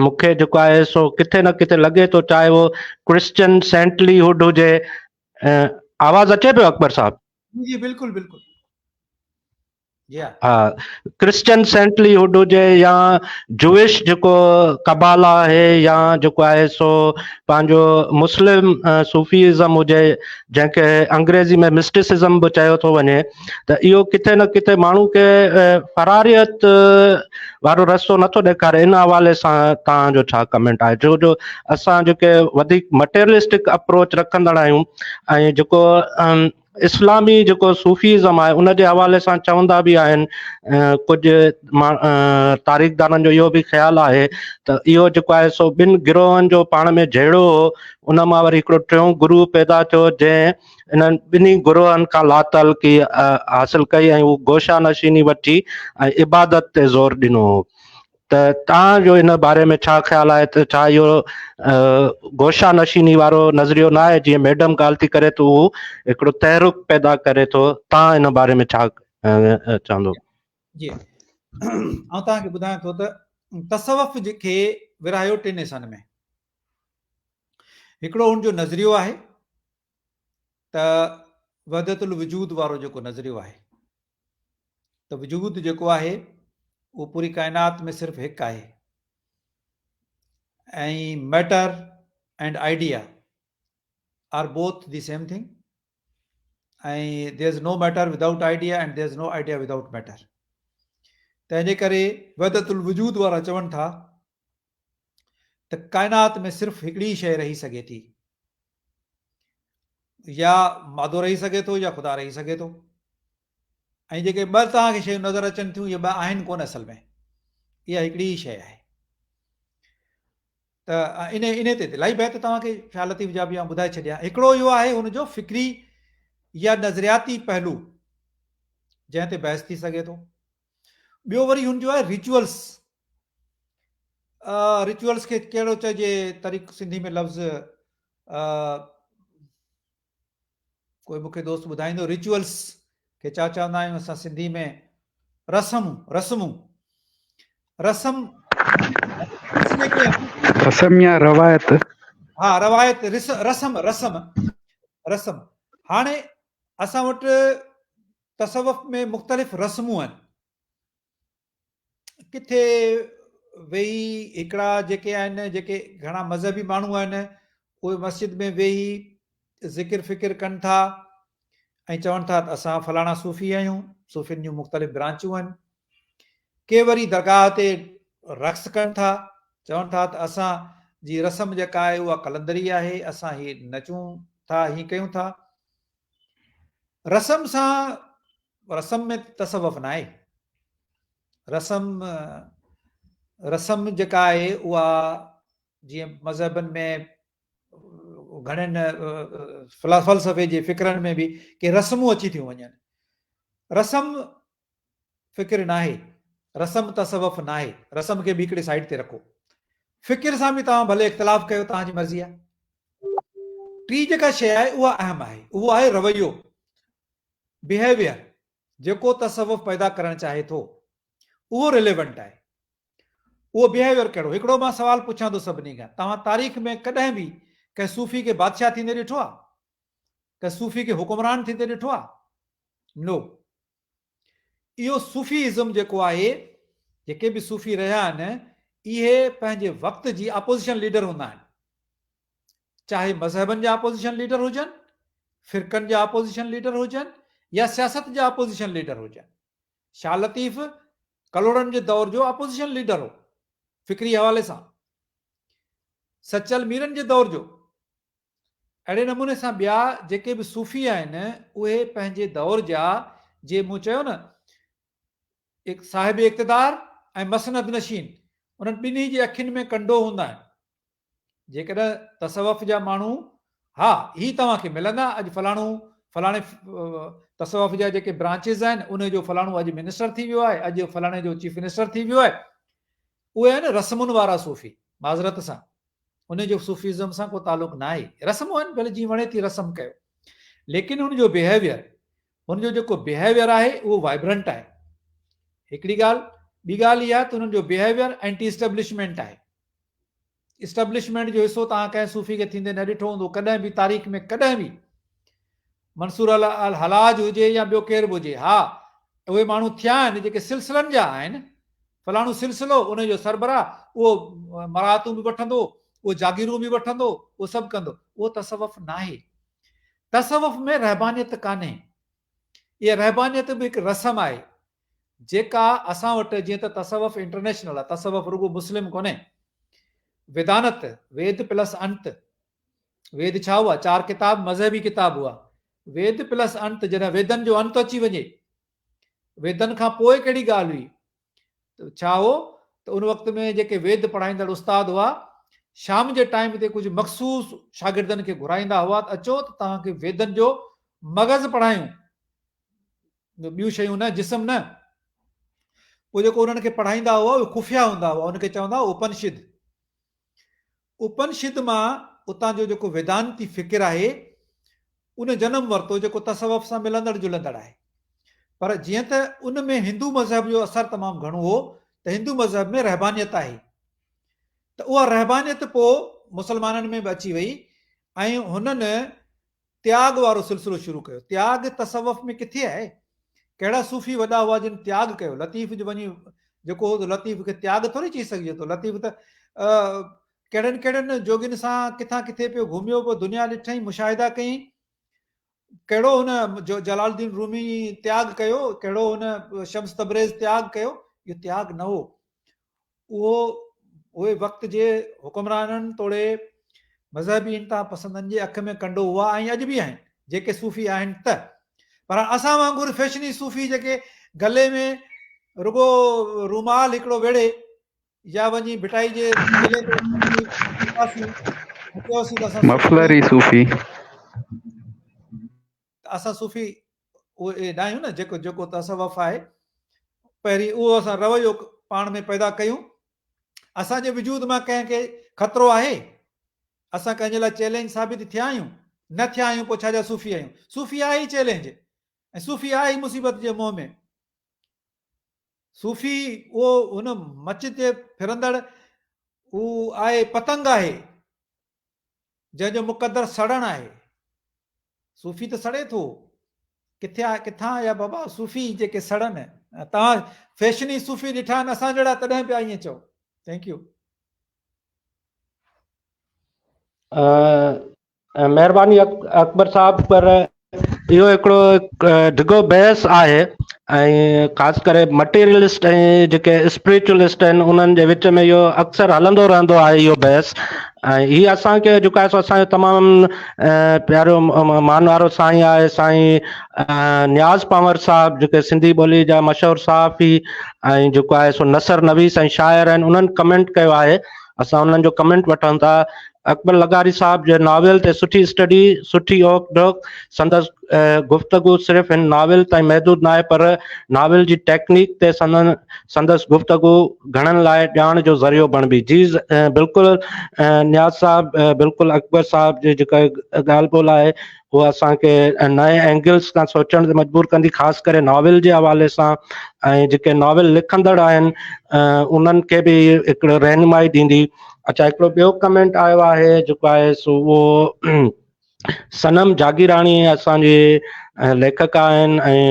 مون کي جيڪو آهي سو ڪٿي نه ڪٿي لڳي ٿو چاهي اهو ڪرسچن سينٽلي هوڊ هجي آواز اچي پيو اڪبر صاحب؟ جي جي بلڪل بلڪل جي ها. ها ڪرسچن سينٽلي هوڊ هجي يا جوئش جيڪو قبالا آهي يا جيڪو آهي سو پنهنجو مسلم صوفيزم هجي جنهن کي انگريزي ۾ مسٽسزم به چيو ٿو وڃي ته اهو ڪٿي نه ڪٿي ماڻهو کي فراريت وارو رستو نٿو ڏيکاري ان حوالي سان توهان جو ڇا ڪمينٽ آهي ڇو جو اسان جيڪي وڌيڪ مٽيرلسٽڪ اپروچ رکندڙ آهيون ۽ جيڪو اسلامي جيڪو صوفيزم آهي ان جي حوالي سان چوندا به آهن ڪجهه تاريخدانن جو اهو به خيال آهي ته اهو جيڪو آهي سو ٻن گروهن جو پاڻ ۾ جهيڙو هو ان مان وري هڪڙو ٽيون گروهه پيدا ٿيو جنهن انهن ٻنهي گروهن کان لاتعلقي حاصل ڪئي ۽ هو گوشه نشيني وٺي ۽ عبادت تي زور ڏنو هو ته توهان جو ان باري ۾ ڇا خيال آهي ته ڇا اهو گوشه نشيني وارو نظريو نه آهي جيئن ميڊم ڳالهه ٿي ڪري ته هو هڪڙو تحرڪ پيدا ڪري ٿو توهان ان باري ۾ ڇا چوندو؟ جي آئون توهان کي ٻڌايان ٿو ته تصوف کي ورهايو ٽن حصن ۾ هڪڙو ان جو نظريو آهي ته وحدت الوجود وارو جيڪو نظريو آهي ته وجود جيڪو آهي اهو پوري ڪائنات ۾ صرف هڪ آهي ۽ matter and idea are both the same thing ۽ there is no matter without idea and there is no idea without matter تنهن جي ڪري وحدت الوجود وارا چون ٿا ته ڪائنات ۾ صرف هڪڙي ئي شيء رهي سگهي ٿي يا مادو رهي سگهي ٿو يا خدا رهي سگهي ٿو ۽ جيڪي ٻه توهان کي شيون نظر اچن ٿيون اهي ٻه آهن ڪونه اصل ۾ اها هڪڙي ئي شيء آهي ته ان ان تي الاهي بيت توهان کي شاهه لطيف جا به آئون ٻڌائي ڇڏيان هڪڙو اهو آهي هن جو فڪري يا نظرياتي پهلو جنهن تي بحث ٿي سگهي ٿو ٻيو وري هن جو آهي رچوئلس رچوئلس کي ڪهڙو چئجي طريق سنڌي ۾ لفظ ڪوئي مونکي دوست ٻڌائيندو رچوئلس کي چا چوندا آهيون اسان سنڌي ۾ رسمون رسمون رسم رسم يا روايت ها روايت رسم رسم رسم هاڻي اسان وٽ تصوف ۾ مختلف رسمون آهن. ڪٿي ويهي هڪڙا جيڪي آهن جيڪي گهڻا مذهبي ماڻهو آهن اهي مسجد ۾ ويهي ذڪر فڪر ڪن ٿا ۽ چون ٿا ته اسان فلاڻا صوفي آهيون صوفين جون مختلف برانچون آهن ڪي وري درگاهه تي رقص ڪن ٿا چون ٿا ته اسان جي رسم جيڪا آهي اها قلندري آهي اسان هي نچون ٿا هي ڪيون ٿا رسم سان رسم ۾ تصوف ناهي رسم رسم جيڪا آهي اها جيئن مذهبن ۾ گهڻن فلسفي جي فڪرن ۾ به ڪي رسمون اچي ٿيون وڃن رسم فڪر ناهي رسم تصوف ناهي رسم کي به هڪڙي سائيڊ تي رکو فڪر سان به توهان ڀلي اختلاف ڪيو توهان جي مرضي آهي ٽي جيڪا شيء آهي اها اهم آهي اهو آهي رويو بيهيويئر جيڪو تصوف پيدا ڪرڻ چاهي ٿو اهو ريليونٽ آهي اهو بيهيويئر ڪهڙو هڪڙو مان سوال پڇان ٿو سڀني کان توهان تاريخ ۾ ڪڏهن به ڪنهن صوفي کي بادشاهه ٿيندي ڏٺو آهي ڪنهن صوفي کي حڪمران ٿيندي ڏٺو آهي نو اهو صوفي ازم جيڪو آهي، جيڪي به صوفي رهيا آهن، اهي پنهنجي وقت جي اپوزيشن ليڊر هوندا آهن. چاهي مذهبن جا اپوزيشن ليڊر هجن، فرقن جا اپوزيشن ليڊر هجن يا سياست جا اپوزيشن ليڊر هجن. شاهه لطيف ڪلهوڙن جي دور جو اپوزيشن ليڊر هو، فڪري حوالي سان. سچل ميرن جي دور جو. اهڙي نموني سان ٻيا جيڪي به صوفي آهن اهي پنهنجي دور جا جي مون چيو نه صاحب اقتدار ۽ مسند نشين انهن ٻنهي جي اکين ۾ ڪنڊو هوندا آهن جيڪڏهن تصوف جا ماڻهو ها هي توهان کي ملندا اڄ فلاڻو فلاڻي تصوف جا جيڪي برانچز آهن ان جو فلاڻو اڄ منسٽر ٿي ويو آهي، اڄ فلاڻي جو چيف منسٽر ٿي ويو آهي. اهي آهن رسمن وارا صوفي، معذرت سان ان جو صوفيزم سان ڪو تعلق نه آهي. رسمون آهن ڀلي جيئن وڻي تيئن رسم ڪيو، ليڪن هن جو بيهيويئر، هن جو جيڪو بيهيويئر آهي اهو وائبرنٽ آهي. هڪڙي ڳالهه، ٻي ڳالهه اها ته هنن جو بيهيويئر اينٽي اسٽيبلشمينٽ آهي. اسٽيبلشمينٽ جو حصو توهان ڪنهن صوفي کي ٿيندي نه ڏٺو هوندو ڪڏهن به تاريخ ۾ ڪڏهن به، منصور الحلاج هجي يا ٻيو ڪير به هجي. ها اهي ماڻهو ٿيا آهن جيڪي سلسلن جا آهن، فلاڻو سلسلو ان جو سربراهه اهو مراعتون به وٺندو، اهو جاگيرون به وٺندو، اهو سڀ ڪندو. اهو تصوف ناهي. تصوف ۾ رهبانيت ڪانهي. اها رهبانيت به هڪ رسم آهي جيڪا اسان وٽ جيئن ته تصوف انٽرنيشنل آهي، تصوف رڳو مسلم ڪونهي. ويدانت، ويد پلس انت، ويد ڇا هئا؟ چار ڪتاب مذهبي ڪتاب هئا. ويد پلس انت، جڏهن ويدن جو انت اچي وڃي، ويدن کان پوء ڪهڙي ڳالهه هئي؟ ته ڇا هو ته ان وقت ۾ جيڪي ويد پڙهائيندڙ استاد هئا، شام جي ٽائيم تي ڪجهه مخصوص شاگردن کي گهرائيندا هئا ته اچو ته توهان کي ويدن جو مغز پڙهايون، ٻيون شيون نه، جسم نه. پوء جيڪو انهن کي پڙهائيندا هئا اهي خفيه هوندا هئا، ان کي چوندا هئا اپنشد. اپنشد مان اتان جو جيڪو ويدانتي فڪر آهي ان جنم ورتو جيڪو تصوف سان ملندڙ جلندڙ آهي. پر جيئن ته ان ۾ هندو مذهب جو اثر تمام گهڻو هو ته هندو مذهب ۾ رهبانيت آهي ته اها رهبانيت پوء مسلمانن ۾ به اچي وئي ۽ هنن تياڳ وارو سلسلو شروع ڪيو. تياڳ تصوف ۾ ڪٿي آهي؟ ڪهڙا صوفي وڏا هئا جن تياڳ ڪيو؟ لطيف جو وڃي جيڪو هو لطيف کي تياڳ ٿوري چئي سگهجي ٿو. لطيف ته ڪهڙن ڪهڙن جوڳين سان ڪٿان ڪٿي پيو گهميو، پيو دنيا ڏٺائين، مشاهدا ڪيائين. ڪهڙو هن جلال الدين رومي تياڳ ڪيو، ڪهڙو هن شمس تبريز تياڳ ڪيو؟ اهو تياڳ نه هو. اهو اهي وقت جي حڪمرانن توڙي مذهبي انتها پسندن جي اک ۾ ڪنڊو هئا ۽ اڄ به آهن جيڪي صوفي آهن ته پر اسان وانگر فيشني صوفي جيڪي گلي ۾ رڳو رومال هڪڙو ويڙهي يا وڃي ڀٽائي جي قلعي تي وڃي چيوسين ته اسان مفلري صوفي ته اسان صوفي اهي نه آهيون نه جيڪو جيڪو تصوف آهي پهرين اهو اسان رويو پاڻ ۾ پيدا ڪيون اسان جي وجود مان ڪنهن کي خطرو آهي اسان ڪنهن جي لاء چئلينج ثابت ٿيا آهيون نه ٿيا آهيون پوء ڇا جا صوفي آهيون صوفي آهي ئي چئلينج ۽ صوفي آهي ئي مصيبت جي منهن ۾ صوفي اهو هن مچ تي ڦرندڙ هو آهي پتنگ آهي جنهن جو مقدر سڙڻ آهي. صوفي ته سڙي ٿو. ڪٿي آ ڪٿان آيا بابا صوفي جيڪي سڙن. توهان فيشني صوفي ڏٺا آهن اسان جهڙا تڏهن پيا ائين چئو. Thank you. مهرباني اڪبر صاحب پر اهو هڪڙو ڊگهو بحث آهي ۽ خاص ڪري مٽيريلسٽ ۽ جيڪي اسپريچوئلسٽ آهن انهن جي وچ ۾ اهو اڪثر هلندو رهندو آهي اهو بحث ۽ هي اسان کي جيڪو آهي سو اسان جو تمام پيارو مان وارو سائين آهي سائين نياز پنور صاحب جيڪي سنڌي ٻولي جا مشهور صحافي ۽ جيڪو آهي سو نثر نويس ۽ شاعر آهن انهن ڪمينٽ ڪيو آهي اسان انهن جو ڪمينٽ وٺون ٿا اڪبر لغاري صاحب جي ناول تي سٺي اسٽڊي، سٺي اوڪ ڊوڪ، سندس گفتگو صرف هن ناول تائين محدود ناهي پر ناول جي ٽيڪنيڪ تي سندن سندس گفتگو گهڻن لاء ڄاڻ جو ذريعو بڻبي. جي بلڪل نياز صاحب بلڪل اڪبر صاحب جي جيڪا ڳالهه ٻولهه آهي اها اسان کي نئين اينگلز کان سوچڻ تي مجبور ڪندي خاص ڪري ناول جي حوالي سان ۽ جيڪي ناول لکندڙ آهن انهن کي به هڪڙو رهنمائي ڏيندي. اچا هڪڙو ٻيو ڪمينٽ آيو آهي جيڪو آهي سو اهو صنم جاگيراڻي اسان جي ليکڪ آهن ۽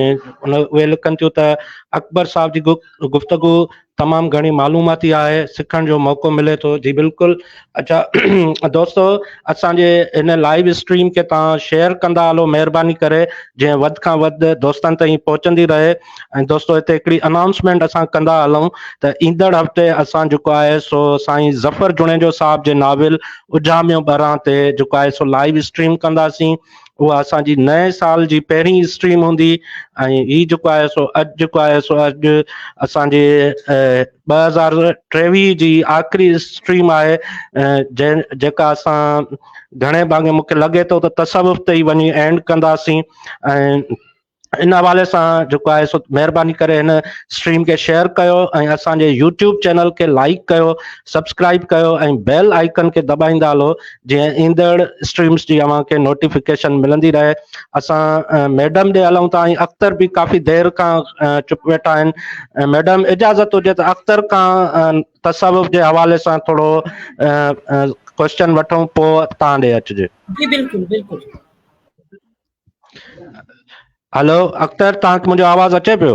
ان اهي لکن ٿيون ته اڪبر صاحب جي گفتگو تمام گهڻي معلوماتي آهي سکڻ جو موقعو ملي ٿو جي بلڪل اچا دوستو اسان جي هن لائيو اسٽريم کي تان شيئر ڪندا هلو مهرباني ڪري جنهن وڌ کان وڌ دوستن تائين پهچندي رهي ۽ دوستو هتي هڪڙي انائونسمينٽ اسان ڪندا هلون ته ايندڙ هفتي اسان جيڪو آهي سو سائين ظفر جوڻيجو صاحب جي ناول اجهاميو ٻران تي جيڪو آهي سو لائيو اسٽريم ڪنداسين. اها اسان جي نئين سال جي پهرين اسٽريم هوندي ۽ هي جيڪو آهي سو اڄ جيڪو آهي سو اڄ اسان جي 2023 جي آخري اسٽريم آهي جنهن جيڪا اسان گهڻي ڀاڱي مونکي لڳي ٿو ته تصوف تي ئي وڃي اينڊ ڪنداسين ۽ ان حوالي سان جيڪو آهي سو مهرباني ڪري هن اسٽريم کي شيئر ڪيو ۽ اسان جي يوٽيوب چينل کي لائڪ ڪيو سبسڪرائب ڪيو ۽ بيل آئيڪن کي دٻائيندا هلو جيئن ايندڙ اسٽريمز جي اوهان کي نوٽيفڪيشن ملندي رهي اسان ميڊم ڏي هلون ٿا ۽ اختر به ڪافي دير کان چپ ويٺا آهن ميڊم اجازت هجي ته اختر کان تصوف جي حوالي سان ٿورو ڪوشچن وٺون پوء تان ڏي اچجي. جي بلڪل بلڪل. هلو اختر توهان کي منهنجو آواز اچي پيو؟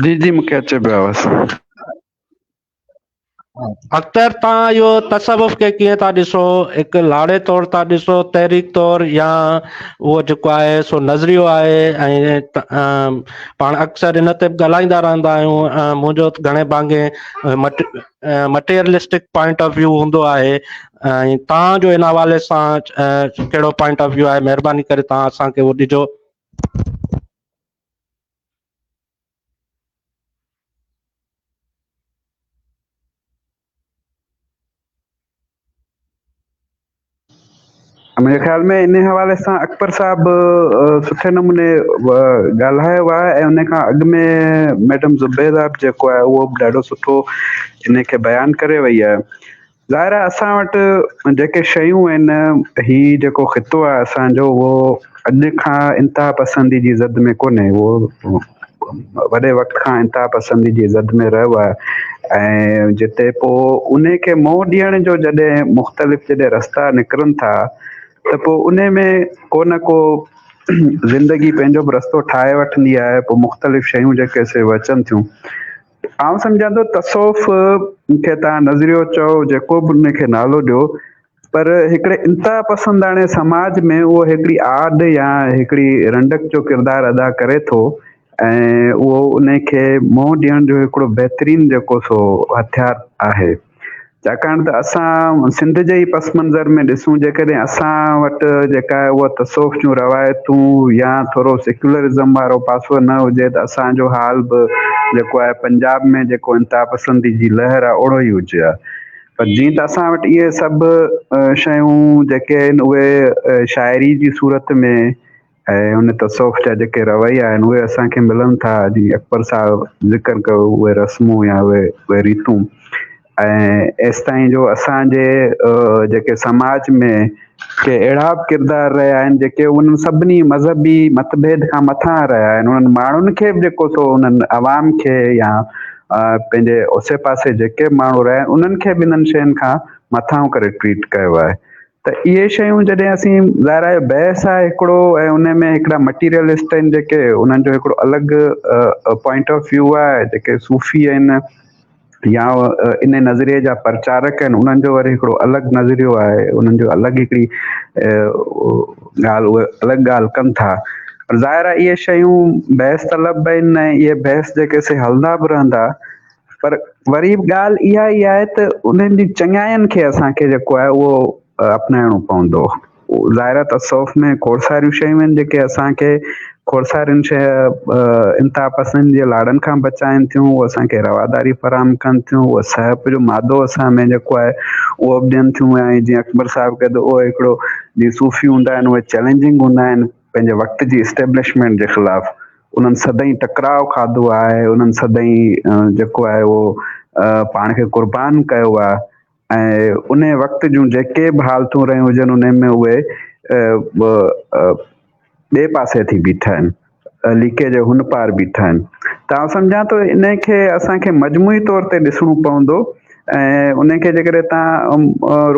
جي جي مونکي اچي پيو آواز. اختر توهان اهو تصوف کي ڪيئن ٿا ڏسو هڪ لاڙي طور ٿا ڏسو تحريڪ طور يا اهو جيڪو آهي سو نظريو آهي ۽ پاڻ اڪثر ان تي به ڳالهائيندا رهندا آهيون منهنجو گهڻي ڀاڱي مٽيرلسٽڪ پوائنٽ آف ويو هوندو آهي ۽ توهان جو ان حوالي سان ڪهڙو پوائنٽ آف ويو آهي مهرباني ڪري توهان اسان کي اهو ڏجو. منهنجي خيال ۾ ان حوالي سان اڪبر صاحب سٺي نموني ڳالهايو آهي ۽ ان کان اڳ ۾ ميڊم زبيده به جيڪو آهي اهو به ڏاڍو سٺو ان کي بيان ڪري وئي آهي ظاهر آهي اسان وٽ جيڪي شيون آهن هي جيڪو خطو آهي اسانجو اهو اڄ کان انتها پسندي جي زد ۾ ڪونهي اهو وڏي وقت کان انتها پسندي جي زد ۾ رهيو آهي ۽ جتي پوء ان کي منهن ڏيڻ جو جڏهن مختلف جڏهن رستا نڪرن ٿا ته پوء ان ۾ ڪو نه ڪو زندگي پنهنجو به رستو ٺاهي وٺندي آهي پوء مختلف شيون جيڪي سي اچن ٿيون آئون سمجهان ٿو تصوف کي تان نظريو چئو جيڪو به ان کي نالو ڏيو پر هڪڙي انتها پسنداڻي سماج ۾ اهو هڪڙي آڏ يا هڪڙي رنڊڪ جو ڪردار ادا ڪري ٿو ۽ اهو ان کي منهن ڏيڻ جو هڪڙو بهترين جيڪو سو هٿيار آهي. ڇاڪاڻ ته اسان سنڌ جي ئي پس منظر ۾ ڏسون جيڪڏهن اسان وٽ جيڪا آهي اها تصوف جون روايتون يا ٿورو سيڪيولرزم وارو پاسو نه هجي ته اسان جو حال به جيڪو آهي پنجاب ۾ جيڪو انتها پسندي جي لهر آهي اوڙو ئي هجي ها. پر جيئن ته اسان وٽ اهي سڀ شيون جيڪي آهن اهي شاعري جي صورت ۾ ۽ ان تصوف جا جيڪي رويا آهن اهي اسان کي ملن ٿا جيئن اڪبر صاحب ذڪر ڪيو اهي رسمون يا اهي اهي ريتون ۽ ايستائين جو اسان جي جيڪي سماج ۾ ڪي اهڙا به ڪردار رهيا آهن جيڪي انهن سڀني مذهبي متڀيد کان مٿان رهيا آهن انهن ماڻهن کي به جيڪو سو انهن عوام کي يا پنهنجي اوسي پاسي جيڪي به ماڻهو رهيا آهن انهن کي به انهن شين کان مٿانهون ڪري ٽريٽ ڪيو آهي ته اهي شيون جڏهن اسين ظاهر آهي بحث آهي هڪڙو ۽ ان ۾ هڪڙا مٽيريلسٽ آهن جيڪي انهن جو هڪڙو الڳ پوائنٽ آف ويو آهي جيڪي صوفي آهن يا ان نظريي جا پرچارڪ آهن انهن جو وري هڪڙو الڳ نظريو آهي انهن جو الڳ هڪڙي ڳالهه اهي الڳ ڳالهه ڪن ٿا پر ظاهر آهي اهي شيون بحث طلب به آهن ۽ اهي بحث جيڪي سي هلندا به رهندا پر وري به ڳالهه اها ئي آهي ته انهن جي چڱاين کي اسان کي جيڪو آهي اهو اپنائڻو پوندو. ظاهر آهي تصوف ۾ کوڙ ساريون شيون آهن جيڪي اسان کي کوڙ سارين شيء انتها پسند جي لاڙن کان بچائين ٿيون، اهي اسان کي رواداري فراهم ڪن ٿيون، اهي سهپ جو مادو اسان ۾ جيڪو آهي اهو به ڏين ٿيون ۽ جيئن اڪبر صاحب چئي ٿو اهو هڪڙو جيئن صوفي هوندا آهن اهي چئلينجنگ هوندا آهن پنهنجي وقت جي اسٽيبلشمينٽ جي خلاف انهن سدائين ٽڪراء کاڌو آهي انهن سدائين جيڪو آهي اهو پاڻ کي قربان ڪيو آهي ۽ انهي وقت جون جيڪي به حالتون رهيون هجن انهي ۾ اهي ٻئي پاسي ٿي بيٺا آهن، ليڪي جي هن پار بيٺا آهن. ته آئون سمجهان ٿو انهي کي اسان کي مجموعي طور تي ڏسڻو پوندو ۽ انهي کي جيڪڏهن تان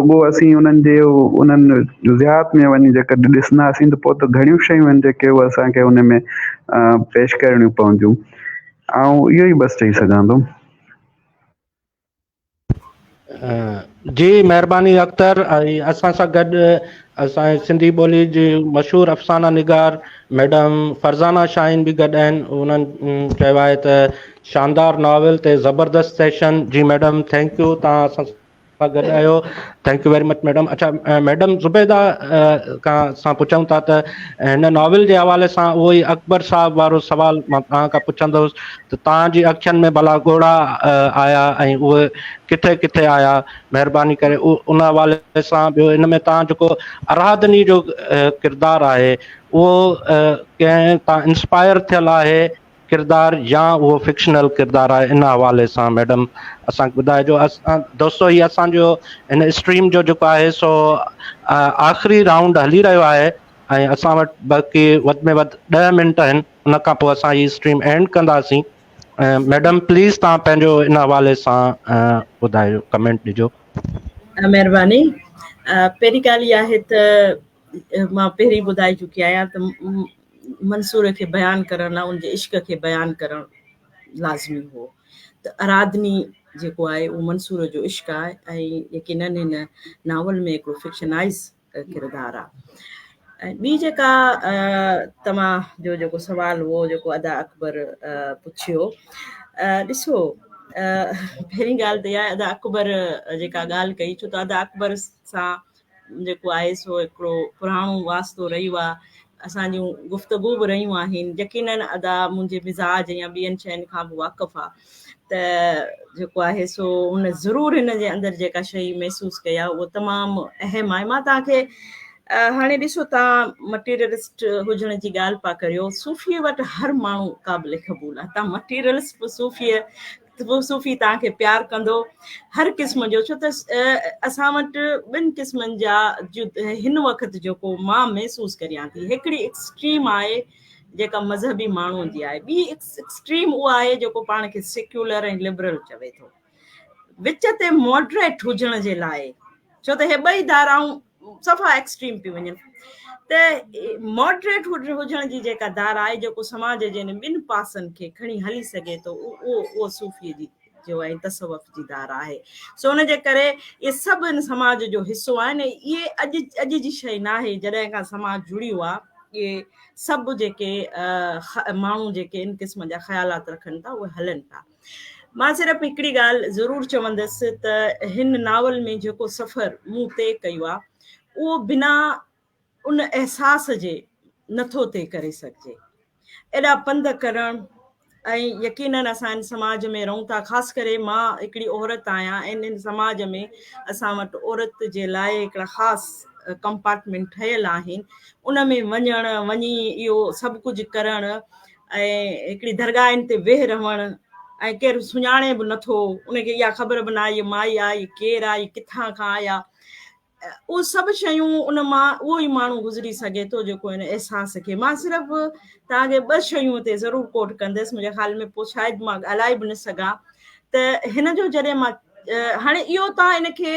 رڳو اسين انهن جي انهن جزيات ۾ وڃي جيڪڏهن ڏسنداسين ته پوء ته گهڻيون شيون آهن جيڪي اهي اسان کي ان ۾ پيش ڪرڻيون پونديون. آئون اهو ئي بس چئي سگهان ٿو. جي مهرباني اختر ۽ اسان سان گڏ اسان جي سنڌي ٻولي جي مشهور افسانه نگار ميڊم فرزانه شاهين به گڏ آهن انهن چيو آهي ته شاندار ناول تي زبردست سيشن جي ميڊم thank you تان اسان گڏ آهيو. Thank you very much madam. اڇا ميڊم زبيده کان اسان پڇون ٿا ته هن ناول جي حوالي سان اهو ئي اڪبر صاحب وارو سوال مان توهان کان پڇندس ته توهان جي اکين ۾ ڀلا ڳوڙها آيا ۽ اهي ڪٿي ڪٿي آيا مهرباني ڪري ان حوالي سان ٻيو ان ۾ توهان جيڪو ارادني جو ڪردار آهي اهو ڪنهن تان انسپائر ٿيل آهي ڪردار يا اهو فڪشنل ڪردار آهي ان حوالي سان ميڊم اسان کي ٻڌائجو دوستو هي اسان جو هن اسٽريم جو جيڪو آهي سو آخري رائونڊ هلي رهيو آهي ۽ اسان وٽ باقي وڌ ۾ وڌ ڏهه منٽ آهن ان کان پوء اسان هي اسٽريم اينڊ ڪنداسين ميڊم پليز تان پنهنجو ان حوالي سان ٻڌايو ڪمينٽ ڏجو. مهرباني پهرين ڳالهه اها آهي ته مان پهرين ٻڌائي چڪي آهيان ته منصور کي بيان ڪرڻ لاء ان جي عشق کي بيان ڪرڻ لازمي هو ته ارادني جيڪو آهي اهو منصور جو عشق آهي ۽ يقينن هن ناول ۾ هڪڙو فڪشنائز ڪردار آهي ۽ ٻي جيڪا توهان جو جيڪو سوال هو جيڪو ادا اڪبر پڇيو ڏسو پهرين ڳالهه ته اها ادا اڪبر جيڪا ڳالهه ڪئي ڇو ته ادا اڪبر سان جيڪو آهي سو هڪڙو پراڻو واسطو رهيو آهي اسان جون گفتگو به رهيون آهن يقينن ادا منهنجي مزاج يا ٻين شين کان به واقف آهي ته جيڪو آهي سو هن ضرور هن جي اندر جيڪا شي محسوس ڪئي آهي اهو تمام اهم آهي مان توهان کي هاڻي ڏسو توهان مٽيريلسٽ هجڻ جي ڳالهه پيا ڪريو صوفي وٽ هر ماڻهو قابل قبول آهي توهان مٽيريلسٽ به صوفي اهو صوفي توهان کي پيار ڪندو هر قسم جو ڇو ته اسان وٽ ٻن قسمن جا هن وقت جيڪو مان محسوس ڪريان ٿي هڪڙي ايڪسٽريم آهي جيڪا مذهبي ماڻهو جي آهي ٻي ايڪسٽريم اها آهي جيڪو پاڻ کي سيڪيولر ۽ لبرل چوي ٿو وچ تي ماڊريٽ هجڻ جي لاء ڇو ته هي ٻئي ڌارائون صفا ايڪسٽريم پيون وڃن ته ماڊريٽ هجڻ جي جيڪا ڌارا آهي جيڪو سماج جي ان ٻن پاسن کي کڻي هلي سگهي ٿو اهو اهو صوفي جي جو ۽ تصوف جي ڌارا آهي سو ان جي ڪري اهي سڀ ان سماج جو حصو آهن اهي اڄ اڄ جي شيء ناهي جڏهن کان سماج جڙيو آهي اهي سڀ جيڪي ماڻهو جيڪي ان قسم جا خيالات رکن ٿا اهي هلن ٿا مان صرف هڪڙي ڳالهه ضرور چوندس ته هن ناول ۾ جيڪو سفر مون طئي ڪيو آهي اهو بنا ان احساس جي نٿو طئي ڪري سگهجي. ايڏا پنڌ ڪرڻ ۽ يقينن اسان هن سماج ۾ رهون ٿا خاص ڪري مان هڪڙي عورت آهيان ۽ هن سماج ۾ اسان وٽ عورت جي لاء هڪڙا خاص ڪمپارٽمينٽ ٺهيل آهن ان ۾ وڃڻ وڃي اهو سڀ ڪجهه ڪرڻ ۽ هڪڙي درگاهن تي ويهه رهڻ ۽ ڪير سڃاڻي به نٿو ان کي اها خبر به ناهي هيء مائي آهي هيء ڪير آهي هيء ڪٿان کان آئي آهي اهي سڀ شيون ان مان اهو ئي ماڻهو گذري سگهي ٿو جيڪو ان احساس کي مان صرف توهان کي ٻه شيون هتي ضرور ڪوٽ ڪندس منهنجي خيال ۾ پوء شايد مان ڳالهائي به نه سگهان ته هن جو جڏهن مان هاڻي اهو توهان ان کي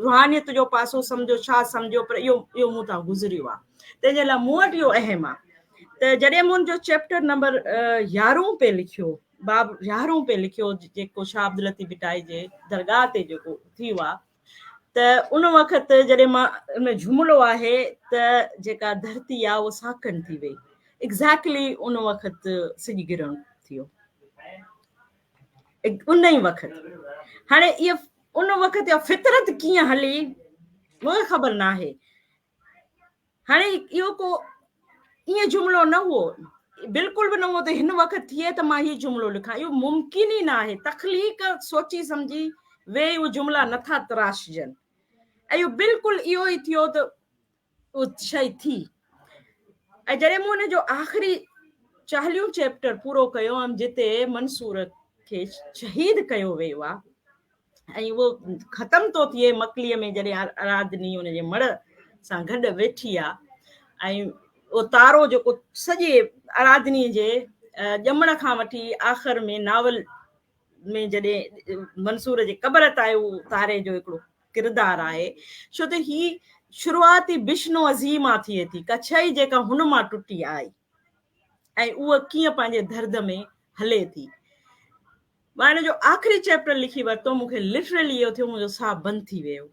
روحانيت جو پاسو سمجهو ڇا سمجهو پر اهو اهو مون تان گذريو آهي تنهن جي لاء مون وٽ اهو اهم آهي ته جڏهن مون جو چيپٽر نمبر يارهون پي لکيو باب يارهون پي لکيو جيڪو شاهه عبداللطيف ڀٽائي جي درگاهه تي جيڪو ٿيو آهي ته ان وقت جڏهن مان ان جملو آهي ته جيڪا ڌرتي آهي اها ساڪن ٿي وئي ايگزيڪٽلي ان وقت سج گرهڻ ٿيو ان ئي وقت هاڻي اها ان وقت اها فطرت ڪيئن هلي مونکي خبر نه آهي هاڻي اهو ڪو ائين جملو نه هو بلڪل به نه هو ته هن وقت ٿئي ته مان هي جملو لکان اهو ممڪن ئي نه آهي تخليق سوچي سمجهي ويهي اهي جملا نٿا تراشجن اهو بلڪل اهو ئي ٿيو ته اها شيء ٿي ۽ جڏهن مون ان جو آخري چاليهون چيپٽر پورو ڪيو هئم جتي منصور کي شهيد ڪيو ويو آهي ۽ اهو ختم ٿو ٿئي مڪليء ۾ جڏهن ارادني ان جي مڙهه سان گڏ ويٺي آهي ۽ اهو تارو جيڪو سڄي ارادني جي ڄمڻ کان وٺي آخر ۾ ناول ۾ جڏهن منصور جي قبر تائين اهو تاري جو هڪڙو ڪردار آهي ڇو ته هي شروعات ئي بشنو عظيم مان ٿئي ٿي ڪا شيء جيڪا هن مان ٽٽي آئي ۽ اها ڪيئن پنهنجي درد ۾ هلي ٿي مان ان جو آخري چيپٽر لکي ورتو مون کي لٽرلي اهو ٿيو منهنجو ساهه بند ٿي ويو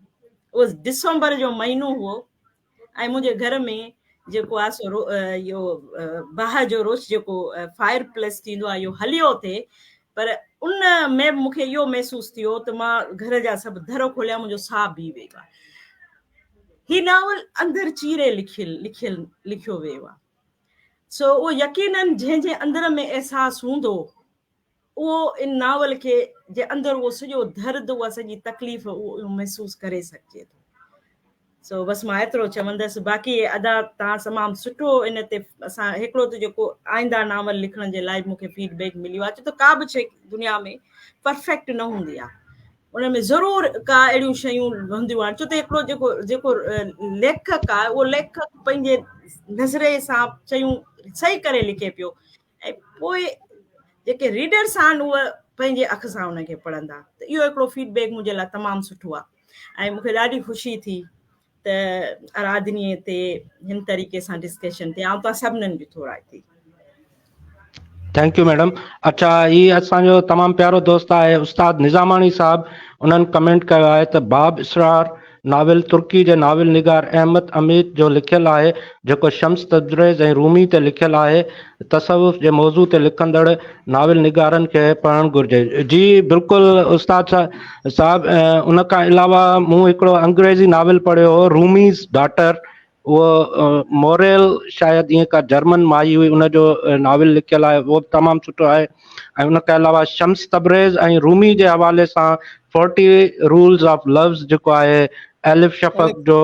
اهو ڊسمبر جو مهينو هو ۽ منهنجي گهر ۾ جيڪو آهي سو اهو باهه جو روش جيڪو فائر پليس ٿيندو آهي اهو هليو ٿي پر ان ۾ به مون کي اهو محسوس ٿيو ته مان گهر جا سڀ در کوليا منهنجو ساهه بيهي ويو آهي. هي ناول اندر چيري لکيل لکيل لکيو ويو آهي. سو اهو يقينن جنهن جي اندر ۾ احساس هوندو اهو ان ناول کي جي اندر اهو سڄو درد اها سڄي تڪليف اهو محسوس ڪري سگهجي ٿو. سو بس مان ايترو چوندس باقي ادا تان تمام سٺو ان تي اسان هڪڙو ته جيڪو آئنده ناول لکڻ جي لاء مون کي فيڊ بيڪ مليو آهي ڇو ته ڪا به شيء دنيا ۾ پرفيڪٽ نه هوندي آهي ان ۾ ضرور ڪا اهڙيون شيون هونديون آهن ڇو ته هڪڙو جيڪو جيڪو ليکڪ آهي اهو ليکڪ پنهنجي نظرئي سان شيون صحيح ڪري لکي پيو ۽ پوء جيڪي ريڊرس آهن اهي پنهنجي اک سان ان کي پڙهندا ته اهو هڪڙو فيڊ بيڪ منهنجي لاء تمام سٺو آهي ۽ مون کي ڏاڍي خوشي ٿي ته ارادني تي هن طريقي سان ڊسڪشن ٿي. آئون توهان سڀنن جي ٿورائتي. Thank you madam. اڇا هي اسان جو تمام پيارو دوست آهي استاد نظاماڻي صاحب انهن ڪمينٽ ڪيو آهي ته باب اسرار ناول ترڪي جي ناول نگار احمد اميد جو لکيل آهي جيڪو شمس تبريز ۽ رومي تي لکيل آهي تصوف جي موضوع تي لکندڙ ناول نگارن کي پڙهڻ گهرجي. جي بلڪل استاد صاحب ان کان علاوه مون هڪڙو انگريزي ناول پڙهيو هو روميز ڊاٽر اهو موريل شايد ائين ڪا جرمن مائي هئي ان جو ناول لکيل آهي اهو به تمام سٺو آهي ۽ ان کان علاوه شمس تبريز ۽ رومي جي حوالي سان فورٽي رولز آف لفظ جيڪو آهي الف شفق جو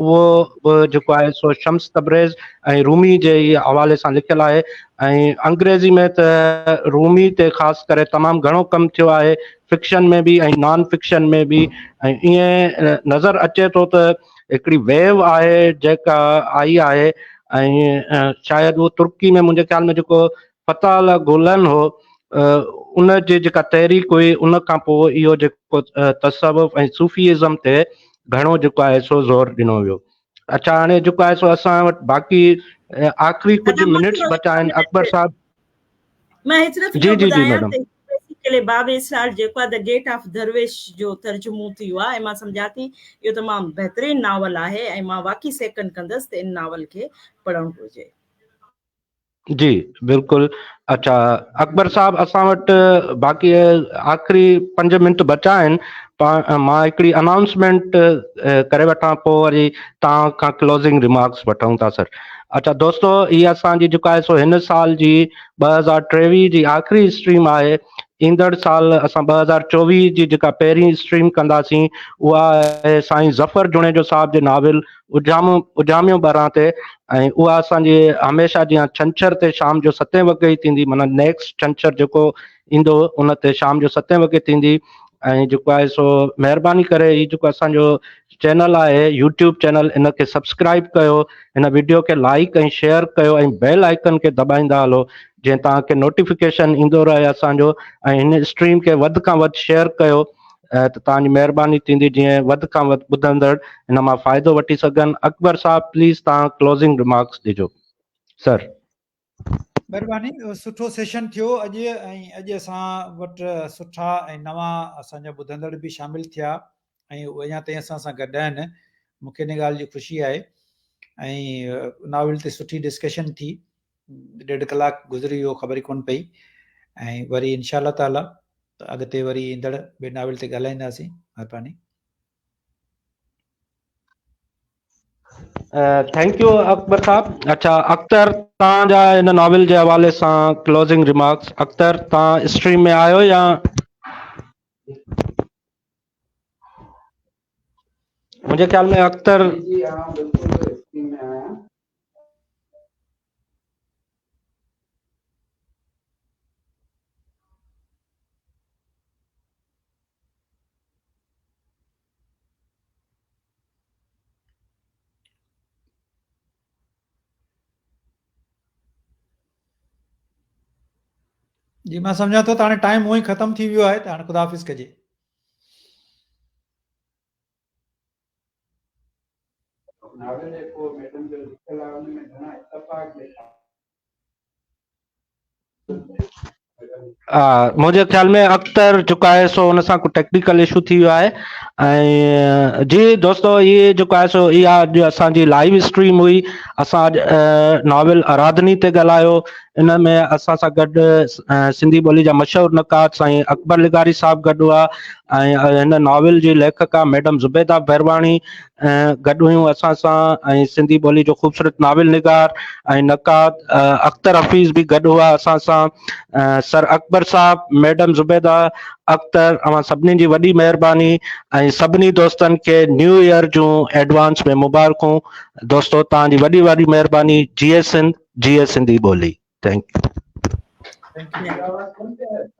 اهو به جيڪو آهي سو شمس تبريز ۽ رومي جي ئي حوالي سان لکيل آهي ۽ انگريزي ۾ ته رومي تي خاص ڪري تمام گهڻو ڪم ٿيو آهي فڪشن ۾ به ۽ نان فڪشن ۾ به ۽ ائين نظر اچي ٿو ته هڪڙي ويو آهي جيڪا آئي آهي ۽ شايد اهو ترڪي ۾ منهنجي خيال ۾ جيڪو فتح الله گولن هو ان جي جيڪا تحريڪ هئي ان کان پوء اهو جيڪو تصوف ۽ صوفي ازم تي گهڻو جيڪو آهي سو زور ڏنو ويو. اڇا هاڻي جيڪو آهي سو اسان وٽ باقي آخري ڪجهه منٽس بچا آهن اڪبر صاحب. مان هي صرف اهو ٻڌايان ته بيسيڪلي باب اسرار جيڪو آهي the gate of درويش جو ترجمو ٿي ويو آهي ۽ مان سمجهان ٿي اهو تمام بهترين ناول آهي ۽ مان واقعي سيڪنڊ ڪندس ته ان ناول کي پڙهڻ گهرجي. جي بلڪل اڇا اڪبر صاحب اسان وٽ باقي آخري پنج منٽ بچا آهن مان هڪڙي انائونسمينٽ ڪري وٺان پوء وري توهان کان ڪلوزنگ ريمارڪس وٺون ٿا سر اڇا دوستو هي اسان جي جيڪو آهي سو هن سال جي 2023 جي آخري اسٽريم آهي ايندڙ سال اسان 2024 جي جيڪا پهرين اسٽريم ڪنداسين اها آهي سائين ظفر جوڻيجو صاحب جي ناول اجهامو اجهاميو ٻران تي ۽ اها اسان جي هميشه جيان ڇنڇر تي شام جو ستين وڳي ئي ٿيندي معنيٰ نيڪسٽ ڇنڇر جيڪو ايندو ان تي شام جو ستين وڳي ٿيندي ۽ جيڪو آهي سو مهرباني ڪري هي جيڪو اسان جو چينل آهي يوٽيوب چينل ان کي سبسڪرائب ڪيو هن ويڊيو کي لائڪ ۽ شيئر ڪيو ۽ بيل آئيڪن کي دٻائيندا هلو جيئن توهان کي نوٽيفڪيشن ايندو رهي اسان جو ۽ هن اسٽريم کي وڌ کان وڌ شيئر ڪيو ته توهان جي مهرباني ٿيندي جيئن وڌ کان وڌ ٻڌندڙ هن مان فائدو وٺي سگهن. اڪبر صاحب پليز توهان ڪلوزنگ ريمارڪس ڏجو سر. مھرباني سٺو سيشن ٿيو اڄ ۽ اڄ اسان وٽ سٺا ۽ نوان اسان جا ٻڌندڙ به شامل ٿيا ۽ اھي اڃا تائين اسان سان گڏ آھن مون کي ان ڳالھ جي خوشي آھي ۽ ناول تي سٺي ڊسڪشن ٿي ڏيڍ ڪلاڪ گذري ويو خبر ئي ڪون پئي ۽ وري انشاء الله تعالي اڳتي وري ايندڙ ٻئي ناول تي ڳالهائينداسين مھرباني. Thank you Akbar صاحب اچھا اختر تان جا ان ناول جي حوالي سان ڪلوزنگ ريمارڪس اختر تان اسٽريم ۾ آيو يا منهنجي خيال ۾ اختر جي جي آئون بلڪل اسٽريم ۾ آهيان جي مان سمجهان ٿو ته هاڻي ٽائيم هونئن ئي ختم ٿي ويو آهي ته هاڻي خدا حافظ ڪجي. ناول جيڪو ميڊم جو لکيل آهي ان ۾ گهڻا اتفاق ڏيکاريا. منهنجي خيال ۾ اختر جيڪو آهي سو ان سان ڪو ٽيڪنيڪل اشو ٿي ويو آهي. ۽ جي دوستو هي جيڪو آهي سو اها اڄ اسان جي لائيو اسٽريم هئي اسان اڄ ناول ارادني تي ڳالهايو ان ۾ اسان سان گڏ سنڌي ٻولي جا مشهور نقاد سائين اڪبر لغاري صاحب گڏ هئا ۽ هن ناول جي ليکڪا ميڊم زبيده بيرواڻي گڏ هيون اسان سان ۽ سنڌي ٻولي جو خوبصورت ناول نگار ۽ نقاد اختر حفيظ به گڏ هئا اسان سان سر اڪبر صاحب ميڊم زبيده اختر اوهان سڀني جي وڏي مهرباني ۽ سڀني دوستن کي نيو ايئر جون ايڊوانس ۾ مبارڪون دوستو توهان جي وڏي وڏي مهرباني جيئي سنڌ جيئي سنڌي ٻولي thank you. Thank you.